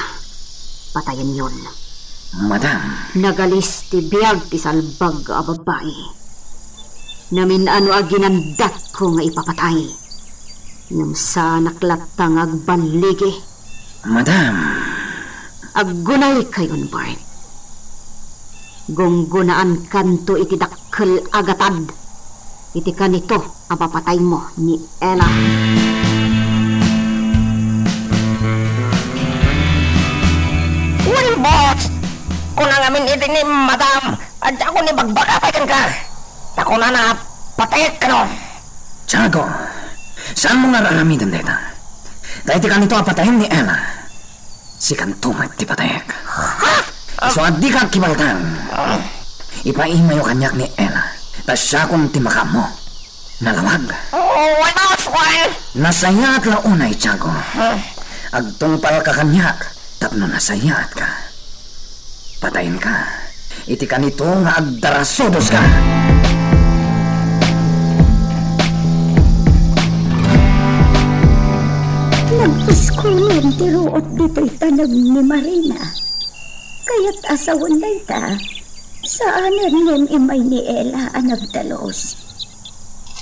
patayenyon. Madam. Nagalis ti biag ti salbag a babai. Namin-ano a ginandatko nga ipapatay. Ngem saanak latta nga agballigi. Madam. Aggunaykayon, Bart. Gunggunaankanto iti dakkel a gatad iti kanito a mapataymo ni Ella. Wen, boss! Kuna ngamin iti ni Madam, adda ko ni bagbaga pay kenka. Ta kunana, patayek kano. Tiago, saanmo nga ar-aramiden dayta? Ta iti kanito a patayen ni Ella, sikanto met ti patayek. Ha? Isu a dika agkibaltang. Ah. Ipaimayo kaniak ni Ella, ta siakon ti makaammo. Nalawag. Oh, ano, Juan? Nasayaat la unay, Tiago. Ah. Agtungpalka kaniak tapno nasayaatka. Patayenka iti kanito nga agdarasudoska. Nagpuskonen ti ruot ditoy tanem ni Marina. Kayat a sawen dayta, saanen ngem immay ni Ella a nagdalus.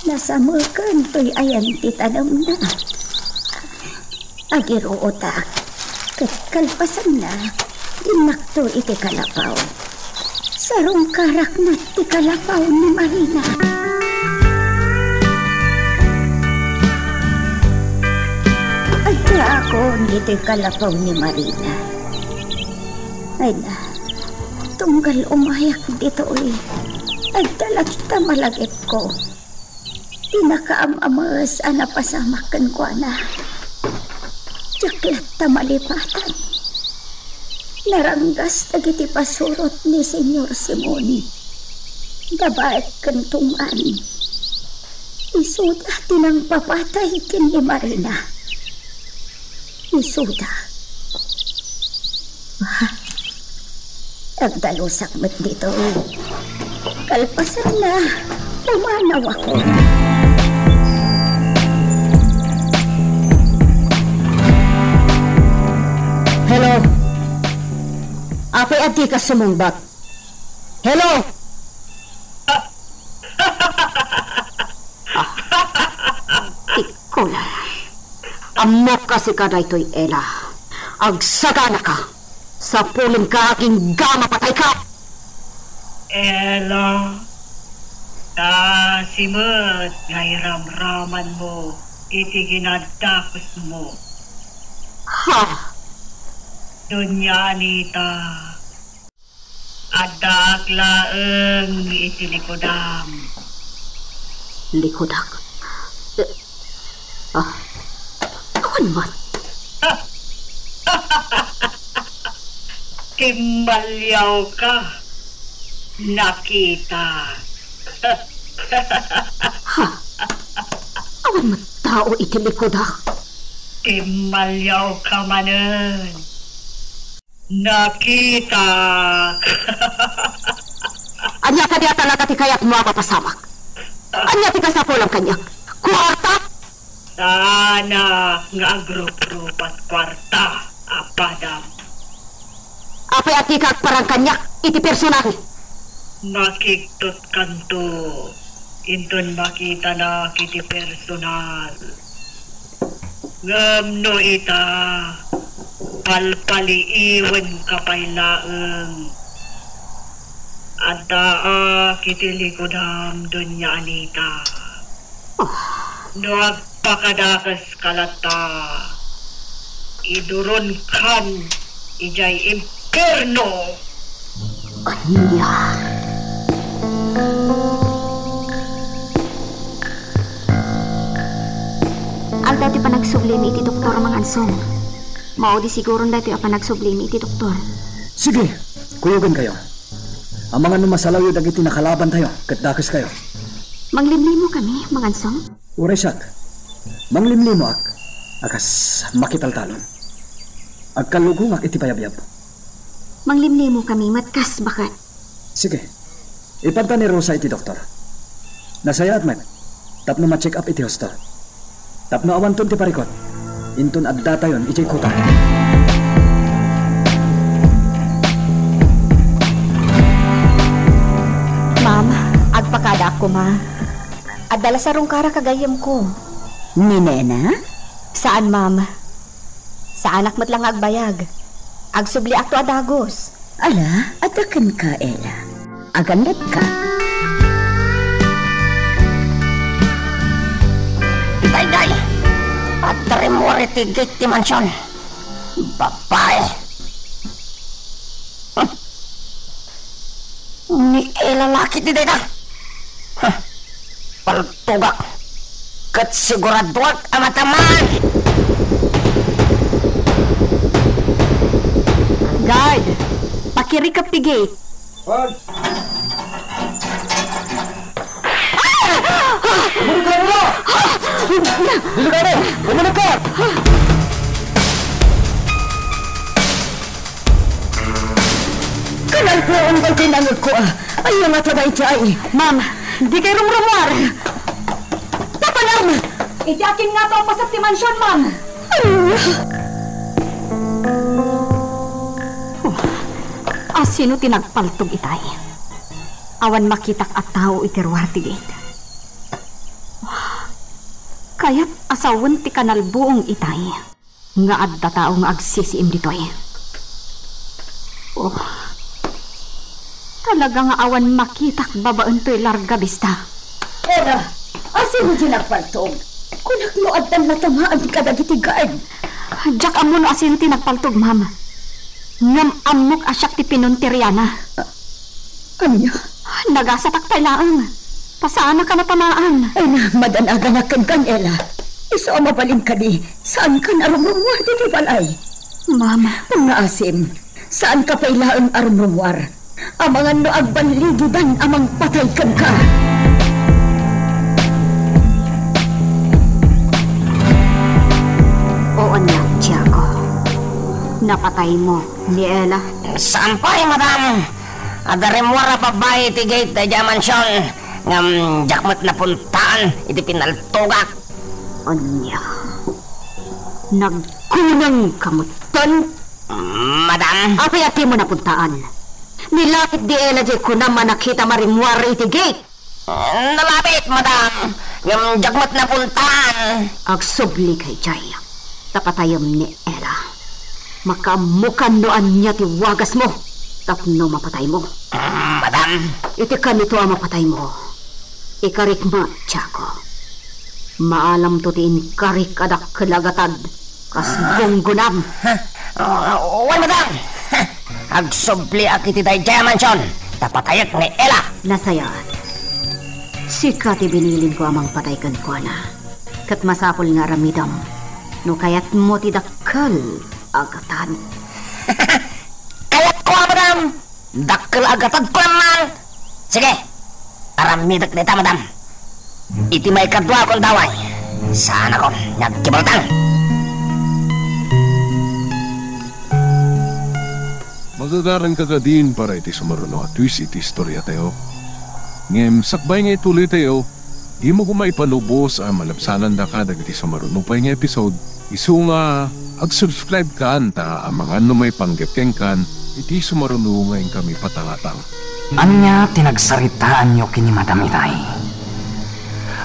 Nasameken toy ayan ti tanemna. Agiruotak, ket kalpasanna, innakto iti kalapaw. Sarungkarak met ti kalapaw ni Marina. Nga akon ditoy kalapaw ni Marina. Ay na, tunggal umayak ditoy, adda la ti malagipko. Ti nakaam-ames a napasamak kenkuana. Diak latta malipatan. Naranggas dagiti pasurot ni Señor Simon. Nabaek ken tunggan. Isuda ti nangpapatay ken ni Marina. Isuda. Ah, agdalusak met ditoy. Kalpasanna, pumanawakon. Hello? Apay a dika sumungbat? Hello? Ah, ti kulang. Ammok a sika daytoy, Ella. Agsaganaka. Sapulenka agingga mapatayka. Ella, ta simet nga iramramanmo iti kinadakesmo. Ha? Doña Anita. Addaak laeng iti likudam. Likudak? Eh, ah, awan met. Timmaliawka. Nakita. Ha? Awan met tao iti likudak. Timmaliawka manen. Nakitak. Ania kadi a talaga ti kayatmo a mapasamak? Ania ti kasapulam kaniak? Kuarta? Saanak nga agruprupat kuarta a padam. Apay a dika agparang kaniak iti personal? Makigtutkanto inton makitanak iti personal. Ngem no ita, palpaliiwenka pay laeng. Addaak iti likudam, Doña Anita. Ah. No agpakadakeska latta, iduronkan idiay impierno. Ania? Aldaw ti panagsublimi iti doktor, Mangansong. Maudi siguron daytoy a panagsublimi iti doktor. Sige, kuyogenkayo. Amangan no masalawyo dagiti nakalabantayo ket dakeskayo. Manglimlimo kami, Mangansong? Uray siak, manglimlimoak a kas makitaltalon. Agkallugongak iti payabyab. Manglimlimo kami met kas baket. Sige. Ipanta ni Rosa iti doktor. Nasayaat met tapno ma-check up iti husto. Tapno awanton ti parikut, inton addatayon idiay kuta. Ma'am, agpakadaak koma. Adda la sarungkarak a gayyemko. Ni Nena? Saan, ma'am. Saanak met la nga agbayag. Agsubliakto a dagus. Ala, adda kenka, Ella. Agannadka. Daydiay! Adda rimmuar iti gate ti mansion. Babae! Ni Ella la ketdi dayta. Huh. Paltogak. Ket siguradoak a matamaan. Guard, pakirikep ti gate. Guard! Umunegka, Ella! Delikado! Umunegka! Kanalbuong daytoy nangegko, a. Ania ngata daydiay? Ma'am, dikay rumrumuar. Tapanem! Idi akin ngata a paset ti mansion, ma'am. Ania? Oh, a sino ti nagpaltog itay? Awan makitak a tao iti ruar ti gate. Oh, kayat a sawen ti kanalbuong itay. Nga adda tao nga agsisiim ditoy. Oh. Talaga nga awan makitak babaen toy larga bista. Ella, a sino di nagpaltog? Kunak no addan natamaan kadagiti guard. Diak ammo no asino ti nagpaltog, ma'am. Ngem ammok a siak ti pinunteriana. Ania? Nagasatak pay laeng. Pasaanaka matamaan. Ay na, madan-aganak kenka, Ella. Isu a mabalin kadi, saankan a rumrumuar ditoy balay. Ma'am. Pangngaasim, saanka pay laeng a rumrumuar. Amangan no agballigidan a mangpatay kenka. Oo ania, Tiago. Napataymo ni Ella? Saan pay, madam. Adda rimmuar a babai iti gate daydiay a mansion, ngem diak met napuntaan iti pinaltogak. Ania? Nagkunengka metten? Madam? Apay a dimo napuntaan? Nilapit di Ella diay kunam a nakitam a rimmuar iti gate. Nalapit, madam. Ngem diak met napuntaan. Agsubli ka idiay. Ta patayem ni Ella. Makaammokan no ania ti wagasmo tapno mapataymo. Mm, madam. Iti kanito a mapataymo, ikarik met, Tiago. Maalamto ti inkarik a dakkel a gatad kas gunggonam. Ha? Oh, wen, madam. Ha? Agsubliak iti daydiay a mansion, ta patayek ni Ella. Nasayaat. Sika ti binilinko a mangpatay kenkuana. Ket masapul nga aramidem no kayatmo ti dakkel a gatad. Kayatko, madam. Dakkel a gatadko man. Sige, aramidek dayta, madam. Iti maikadua a gundaway, saanakon nga agkibaltang. Magagaranka kadin para iti sumaruno a twist iti istoriatayo. Ngem sakbay nga ituloytayo, dimo koma ipalubos a malabsanandaka dagiti sumaruno pay nga episode, isu nga agsubscribe kan ta amangan no maipanggep kenkan iti sumaruno nga inkami patangatang. Ania ti nagsaritaanyo ken ni Madam itay?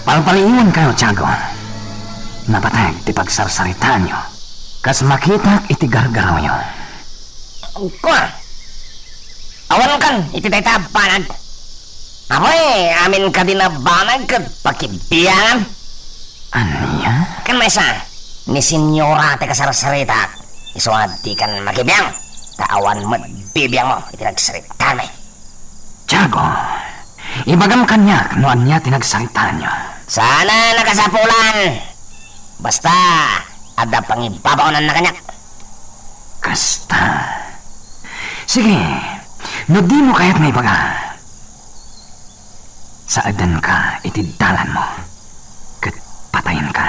Palpaliiwankayo, Tiago. Napateg ti pagsarsaritaanyo. Kas makitak iti gargarawyo. Kua! Awankan iti dayta a banag. Apoy, amin kadi a banag ket pakibiangam. Ania? Ken maysa, ni Senyora ti kasarsaritak, isu nga dikan makibiang, ta awan met bibiangmo iti nagsaritaanmi. Tiago, ibagam kaniak no ania ti nagsaritaanyo. Saan a nakasapulan. Basta, adda pangibabaonanna kaniak. Kasta. Sige, no dimo kayat nga ibaga, saedenka iti dalanmo, ket patayenka.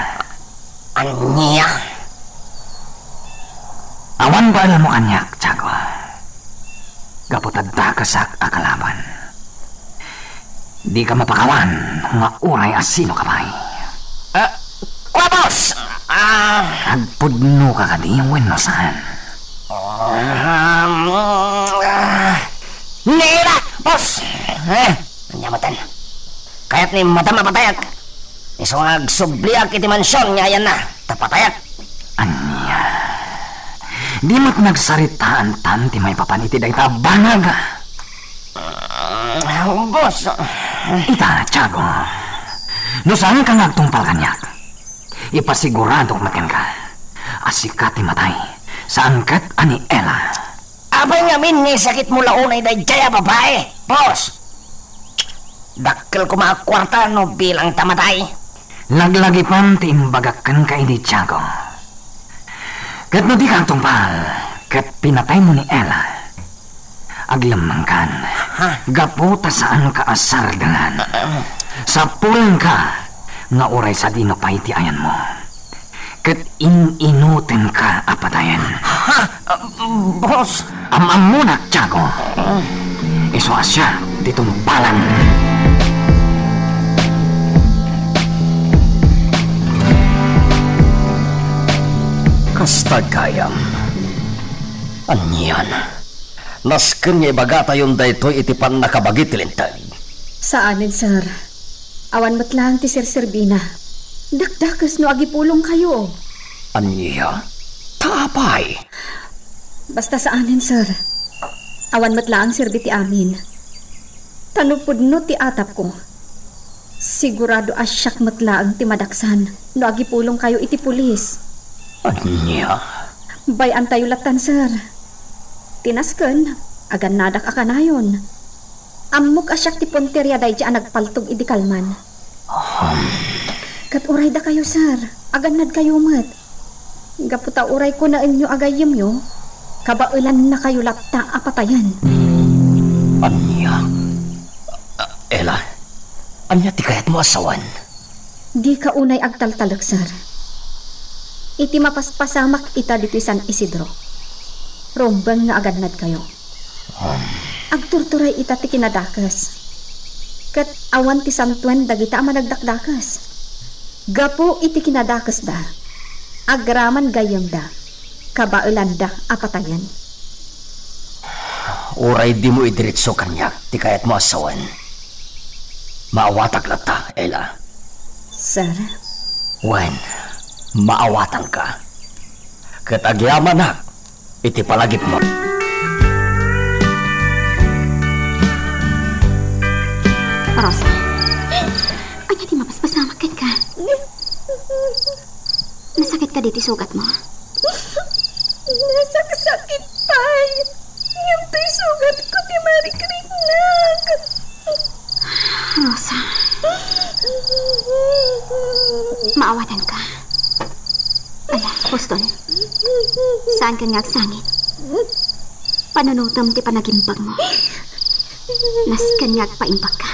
Ania? Awan baelmo kaniak, Tiago. Gapu ta dakesak a kalaban. Dika mapakawan nga uray a sino ka pay. Ah, kua, boss! Ah. Agpudnoka kadi wenno saan? Ah, nila, boss! Eh, ania metten? Kayat ni Madam a patayak. Isu nga agsubliak iti mansion nga ayanna, ta patayak. Ania? Di met nagsaritaantan ti maipapan iti dayta a banag. Ah, boss. Ita, Tiago, no saanka nga agtungpal kaniak, ipasiguradok met kenka a sika ti matay, saan ket a ni Ella. Apay ngamin nga isakitmo la unay daydiay a babai, boss? Dakkel koma a kuarta no bilang ta matay. Laglagipan ti imbagak kenka idi, Tiago. Ket no dika agtungpal, ket pinataymo ni Ella, aglemmengkan. Ha? Gapu ta saanka a sardengan. Ah, ah. Sapulenka nga uray sadino pay ti ayanmo. Ket in-inutenka a patayen. Ha? Ah, boss? Am-ammonak, Tiago. Isu a siak ti tungpalan. Kasta gayam. Anian? Nasken nga ibagatayon daytoy iti pannakabagi ti Linteg. Saanen, sir. Awan met laeng ti serserbina. Dakdakes no agipulongkayo. Ania? Ta apay? Basta saanen, sir. Awan met laeng serbi ti amin. Ta no pudno ti atapko, sigurado a siak met laeng ti madaksan no agipulongkayo iti pulis. Ania? Bay-antayo lattan, sir. Ti nasken, agannadak a kanayon. Ammok a siak ti punteria daydi a nagpaltog idi kalman. Ahem. Ket uray dakayo, sir, agannadkayo met. Gapu ta uray kunaenyo a gayyemyo, kabaelannakayo latta a patayen. Ania? Ah, Ella, ania ti kayatmo a sawen? Dika unay agtaltalek, sir. Iti mapaspasamak ita ditoy San Isidro, rumbeng nga agannadkayo. Um. Agturturay ita ti kinadakes. Ket awan ti santoen dagita a managdakdakes. Gapu iti kinadakesda, agraman gayyemda, kabaelanda a patayen. Uray dimo idiretso kaniak ti kayatmo a sawen, maawatak latta, Ella. Sir? Wen, maawatanka. Ket agyamanak iti panagipmo. Rosa, ania ti mapaspasamak kenka? Nasakitka ditoy sugatmo? Nasaksakit pay. Ngem toy sugatko ti marikriknak. Rosa. Maawatanka. Ala, Boston. Saankan nga agsangit. Panunotem ti panagimbagmo. Nasken nga agpaimbagka.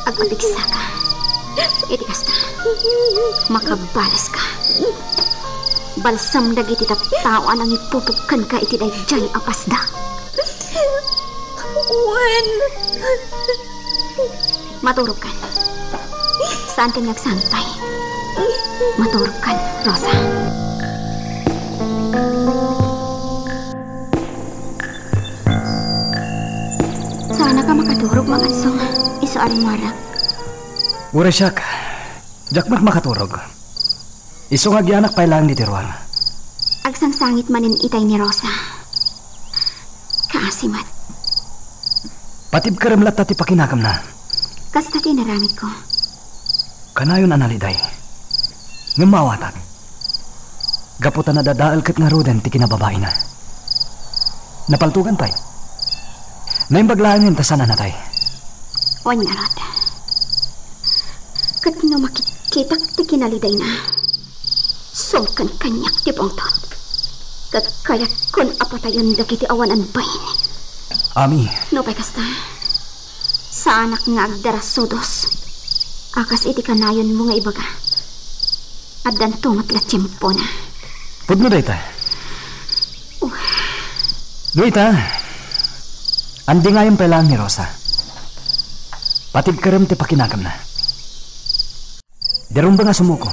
Agpapigsaka. Iti kasta, makabalaska. Balsam dagiti tattao a nangipupok kenka iti daydiay a pasda. Wen. Maturogkan. Saankan nga agsangit pay. Maturogkan, Rosa. Saanaka makaturog, Mangansong. Isu a rimmuarak. Uray siak, diak met makaturog. Isu nga agyanak pay laeng ditoy ruar. Agsangsangit manen itay ni Rosa. Kaasi met. Patibkerem latta ti pakinakamna. Kasta ti inaramidko. Kanayon a naliday. Ngem maawatak. Gapu ta nadadael ket ngaruden ti kinababaina. Napaltogan pay. Naimbag laengen ta saan a natay. Wen ngarud. Ket no makitkitak ti kinalidayna, sumken kaniak ti pungtot. Ket kayatkon a patayen dagiti awanan bain. Ami. Nupay kasta, saanak nga agdarasudos a kas iti kanayonmo nga ibaga. Addanto met la tiempona. Pudno dayta. Oh. No ita, andingayem pay laeng ni Rosa. Patibkerem ti pakinakamna. Di rumbeng a sumuko.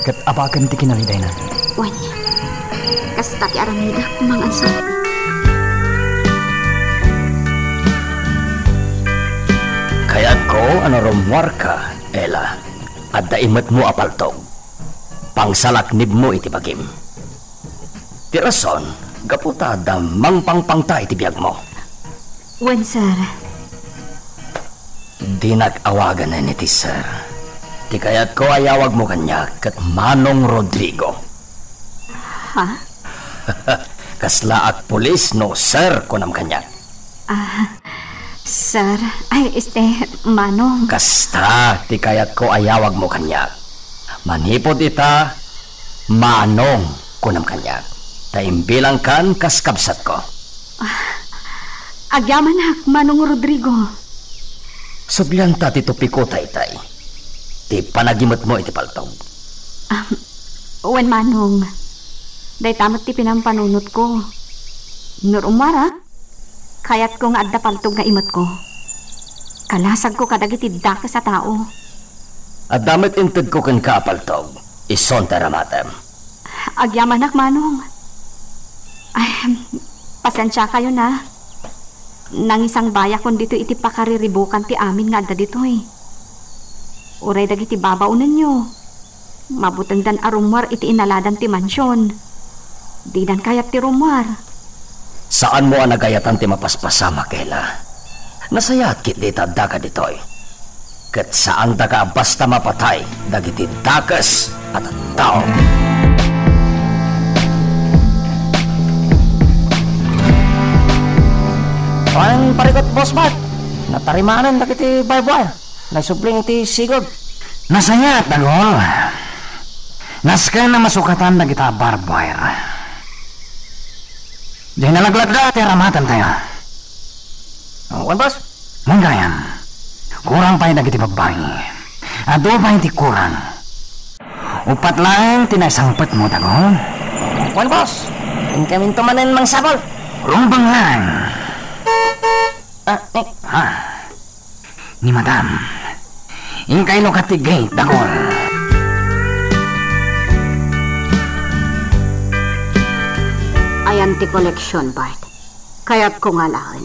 Ket apaken ti kinalidayna. Wen, kasta ti aramidek, Mangansong. Kayatko a no rummuarka, Ella. Adda imetmo a paltog. Pangsalaknibmo iti bagim. Ti rason, gapu ta adda mangpangpangta iti biagmo. Wen, sir. Dinak awaganen iti sir. Ti kayatko a iyawagmo kaniak ket Manong Rodrigo. Ha? Kasla agpulis no sir kunam kaniak. Ah, sir, ay, este, Manong. Kasta ti kayatko a iyawagmo kaniak. Manipud ita, Manong, kunam kaniak. Ta imbilangkan kas kabsatko. Ah, agyamanak, Manong Rodrigo. Sublianta ti topiko, taytay. Ti panagimetmo iti paltog. Ah, wen, Manong. Dayta met ti pinampanunotko. No rummuara, kayatko nga adda paltog nga imetko. Kalasagko kadagiti dakes a tao. Adda met intedko kenka a paltog, isun ti aramatem. Agyamanak, Manong. Ay, pasensiakayon a. Nangisangbayakon ditoy iti pakariribukan ti amin nga adda ditoy. Uray dagiti babaonenyo, mabutengdan a rummuar iti inaladan ti mansion. Didan kayat ti rummuar. Saanmo a nagayatan ti mapaspasamak, Ella. Nasayaat ketdi ta addaka ditoy. Ket saandaka a basta mapatay dagiti dakes a tattao. Wen, parikut, Boss Bart. Natarimanan dagiti barbed wire. Naisubling iti sigud. Nasayaat, Dagol. Nasken a masukatan dagita barbed wire. Diay nalaglagda ti aramatentayo. Wen, boss. Manggayan, kurang pay dagiti babbai. Adu pay ti kurang. Uppat laeng ti naisangpetmo, Dagol. Wen, boss. Inkaminto manen mangsapul. Rumbeng laeng. Ah, ni. Ha? Ni Madam. Inka ilukat ti gate, Dagol. Ayan ti koleksion, Bart. Kayatko nga alaen.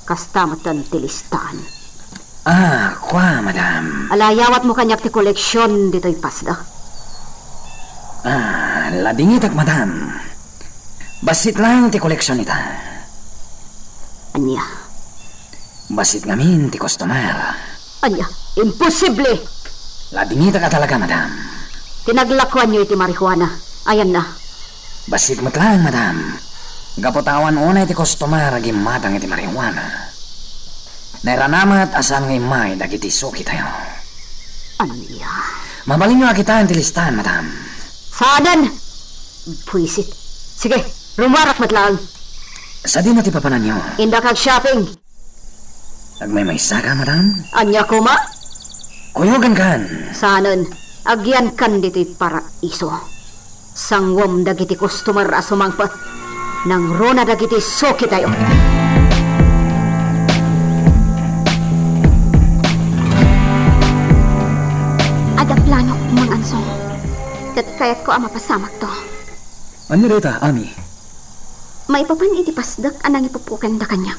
Kasta met ti listaan. Ah, kua, Madam. Ala, iyawatmo kaniak ti koleksion ditoy pasdek. Ah, ladingitek, Madam. Bassit laeng ti koleksion ita. Ania? Bassit ngamin ti customer. Ania? Imposible! Ladingitek a talaga, Madam. Ti naglakuanyo iti marijuana, ayanna? Bassit met laeng, Madam. Gapu ta awan unay ti customer a gimmatang iti marijuana. Nairana met a saan nga immay dagiti sukitayo. Ania? Mabalinyo a kitaen ti listaan, Madam. Saanen! Buisit. Sige, rumuarak met laeng. Sadino ti papananyo? Indak ag-shopping. Agmaymaysaka, Madam? Ania koma? Kuyogankan. Saanen, agyankan ditoy paraiso. Sanguem dagiti customer a sumangpet. Nangruna dagiti sukitayo. Adda planok, Mang Ansong. Ket kayatko a mapasamakto. Ania dayta, Ami? Maipapan iti pasdek a nangipupokenda kaniak.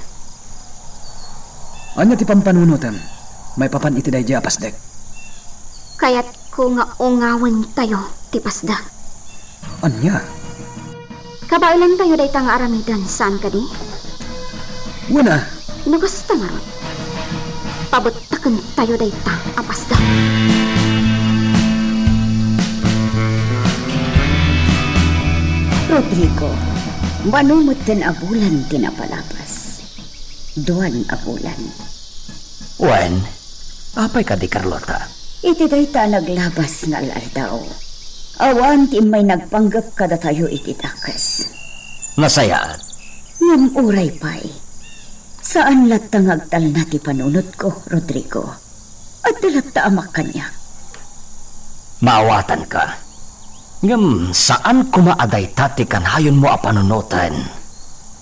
Ania ti pampanunotem maipapan iti daydiay a pasdek? Kayatko nga ungawentayo ti pasdek. Ania? Kabaelantayo dayta nga aramiden, saan kadi? Wen a. No kasta ngarud, pabuttakentayo dayta a pasdek. Rodrigo, mano metten a bulan ti napalabas? Duan a bulan. Wen, apay kadi, Carlota? Iti dayta a naglabas nga al-aldaw, awan ti immay nagpanggep kadatayo iti dakes. Nasayaat. Ngem uray pay, saan latta nga agtalna ti panunotko, Rodrigo. Adda latta a makaniak. Maawatanka. Ngem saan koma a dayta ti kanayonmo a panunoten,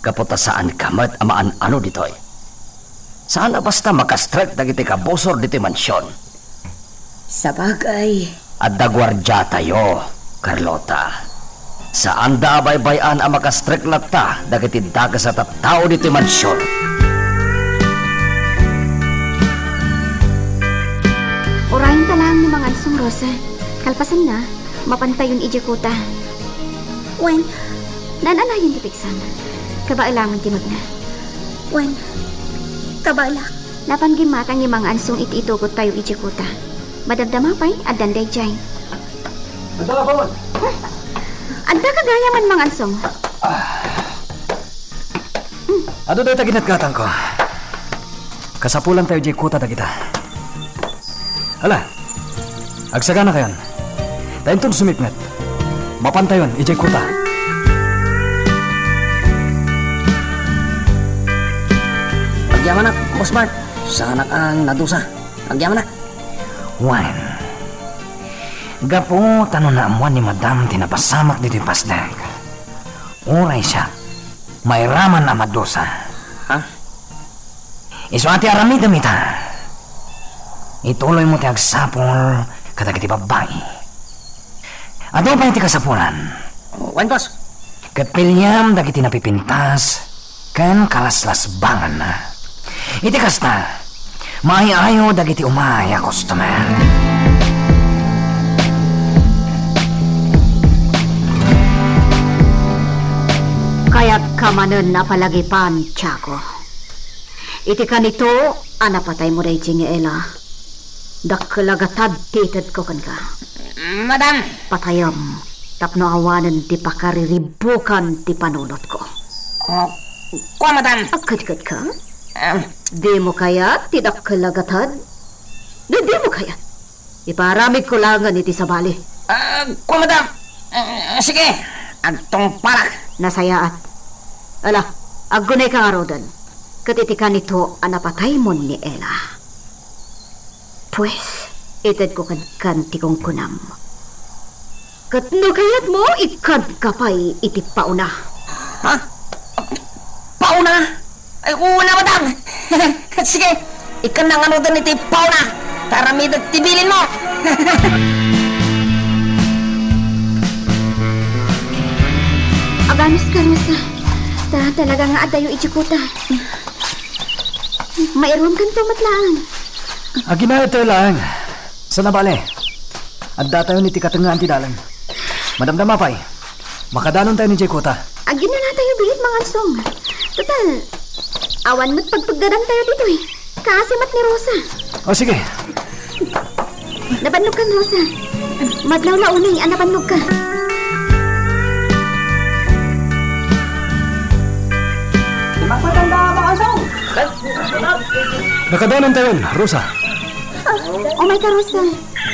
gapu ta saanka met a maan-ano ditoy. Saan a basta makastrek dagiti kabusor ditoy mansion. Sabagay. Adda guardiatayo, Carlota. Saanda a baybay-an a makastrek latta dagiti dakes a tattao ditoy mansion. Urayenta laeng ni Mang Ansong, Rosa. Kalpasanna, mapantayon idiay kuta. Wen, naan-anayon ti pigsam. Kabaelangen ti magna. Wen, kabaelak. Napan gimmatang ni Mang Ansong iti itugottayo idiay kuta. Madamdama pay, addan daydiay. Adda ka, Pawan? Adda ka gayam, Mang Ansong. Adu dayta ginatgatangko. Kasapulantayo idiay kuta dagita. Ala, agsaganakayon. Ta inton sumipnget, mapantayon idiay kuta. Agyamanak, Boss Bart. Saanak a nadusa. Agyamanak. Wen, gapu ta no naammuan ni Madam ti napasamak ditoy pasdek, uray siak, mairaman a madusa. Ha? Isu a ti aramidem ita. Ituloymo ti agsapul kadagiti babbai. Adu pay ti kasapulan. Wen, boss. Ket piliam dagiti napipintas ken kalaslasbanganna. Iti kasta, maay-ayo dagiti umay a customer. Kayatka manen a palagipan, Tiago. Iti kanito a napataymo daydiay nga Ella, dakkel a gatad ti itedko kenka. Madam! Patayem tapno awanen ti pakariribbukan ti panunotko. Oh, kua, madam! Agkedkedka? Ah, dimo kayat ti dakkel a gatad? No dimo kayat, iparamidko laengen iti sabali. Ah, kua, madam. Ah, sige, agtungpalak. Nasayaat. Ala, aggunayka ngaruden. Ket iti kanito a napataymon ni Ella. Pues, itedko kenkan ti kunkunam. Ket no kayatmo, ikkadka pay iti pauna. Ha? Pauna? Ay, una, madam. Sige, ikkan na ngaruden iti pauna. Paramidek ti bilinmo. Aganus ka, Rosa. Ta, talaga nga adayo iti kota. Mairuamkanto met laeng. Aginayat tayo laeng. Sana bale, adda tayo iti katengngaan ti dalan. Madamdama pay, makadanon tayo idiay kota. Aginana tayo biit, Mangansong. Total, awan met pagpeggadan tayo ditoy. Kaasi met ni Rosa. O, sige. Nabannogkan, Rosa. Madlawla unay a nabannogka. Nakadanon tayon, Rosa. Ah, umayka, Rosa.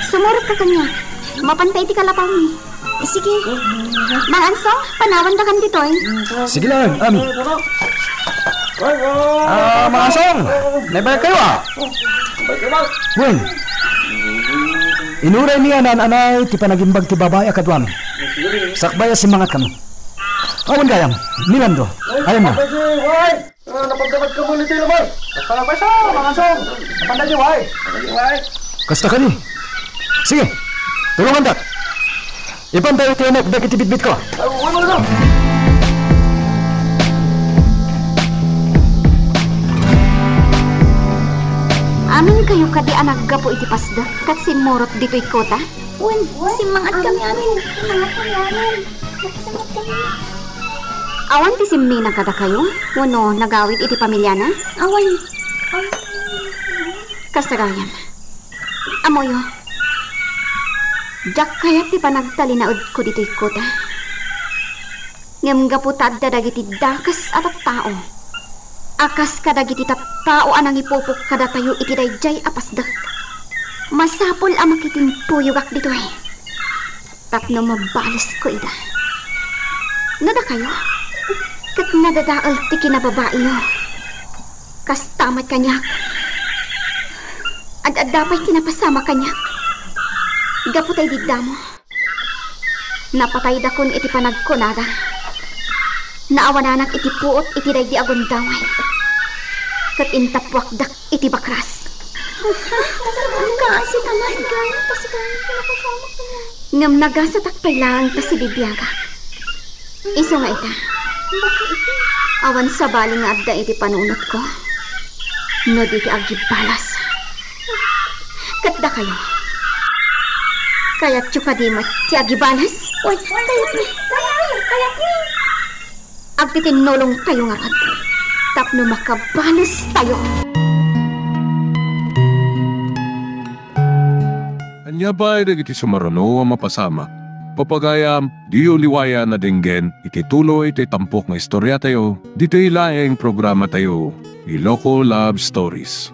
Sumurotka kaniak. Mapanta iti kalapawmi. Sige. Mangansong, panawandakan ditoy. Sige lang, Ami. Ah, Mangansong, naibayag kayo, ah. Wen, inuray mi a naan-anay ti panagimbag ti babai a kaduami. Sakbay a simmangat kami. Awan gayam, Milando, ayan na. Ah, napagdapat ka muli ti labay. Nagpalagpay sa, Mangansong. Napanda di, way. Kasta kadi. Sige, tulungandak. Ipan tayo ti anak dagiti bitbitko. Ah, wala, wala. Amin kayo kadi a naggapu iti pasdek ket simmurot ditoy kota? Wen, simmangat kami amin. Simmangat kami amin. Awan ti simminang kadakayo? Wenno nagawid iti pamiliana? Awan. Kasta gayam. Ammoyo, diak kayat ti panagtalinaedko ditoy kota. Ngem gapu ta adda dagiti dakes a tattao a kas kadagiti tattao a nangipupok kadatayo iti daydiay a pasdek, masapul a makitimpuyogak ditoy tapno mabalesko ida. No dakayo, ket nadadael ti kinababaino. Kasta met kaniak. Ad-adda pay ti napasamak kaniak. Gapu ta idi damo, napataydakon iti panagkunada. Naawananak iti puot iti daydi a gundaway. Ket intappuakdak iti bakras. Kaasi ta man. Ngem nagasatak pay laeng ta sibibiagak. Isu nga ita, awan sabali nga adda iti panunotko no di ti agibalas. Ket dakayo, kayatyo kadi met ti agibalas? Wen, kayatmi. Kayatmi. Agtitinnulongtayo ngarud tapno makabalestayo. Ania pay dagiti sumaruno a mapasamak? Papagayam, diyo liwayan a denggen iti tuloy ti tampok nga istoriatayo ditoy laeng programatayo, Iloko Love Stories.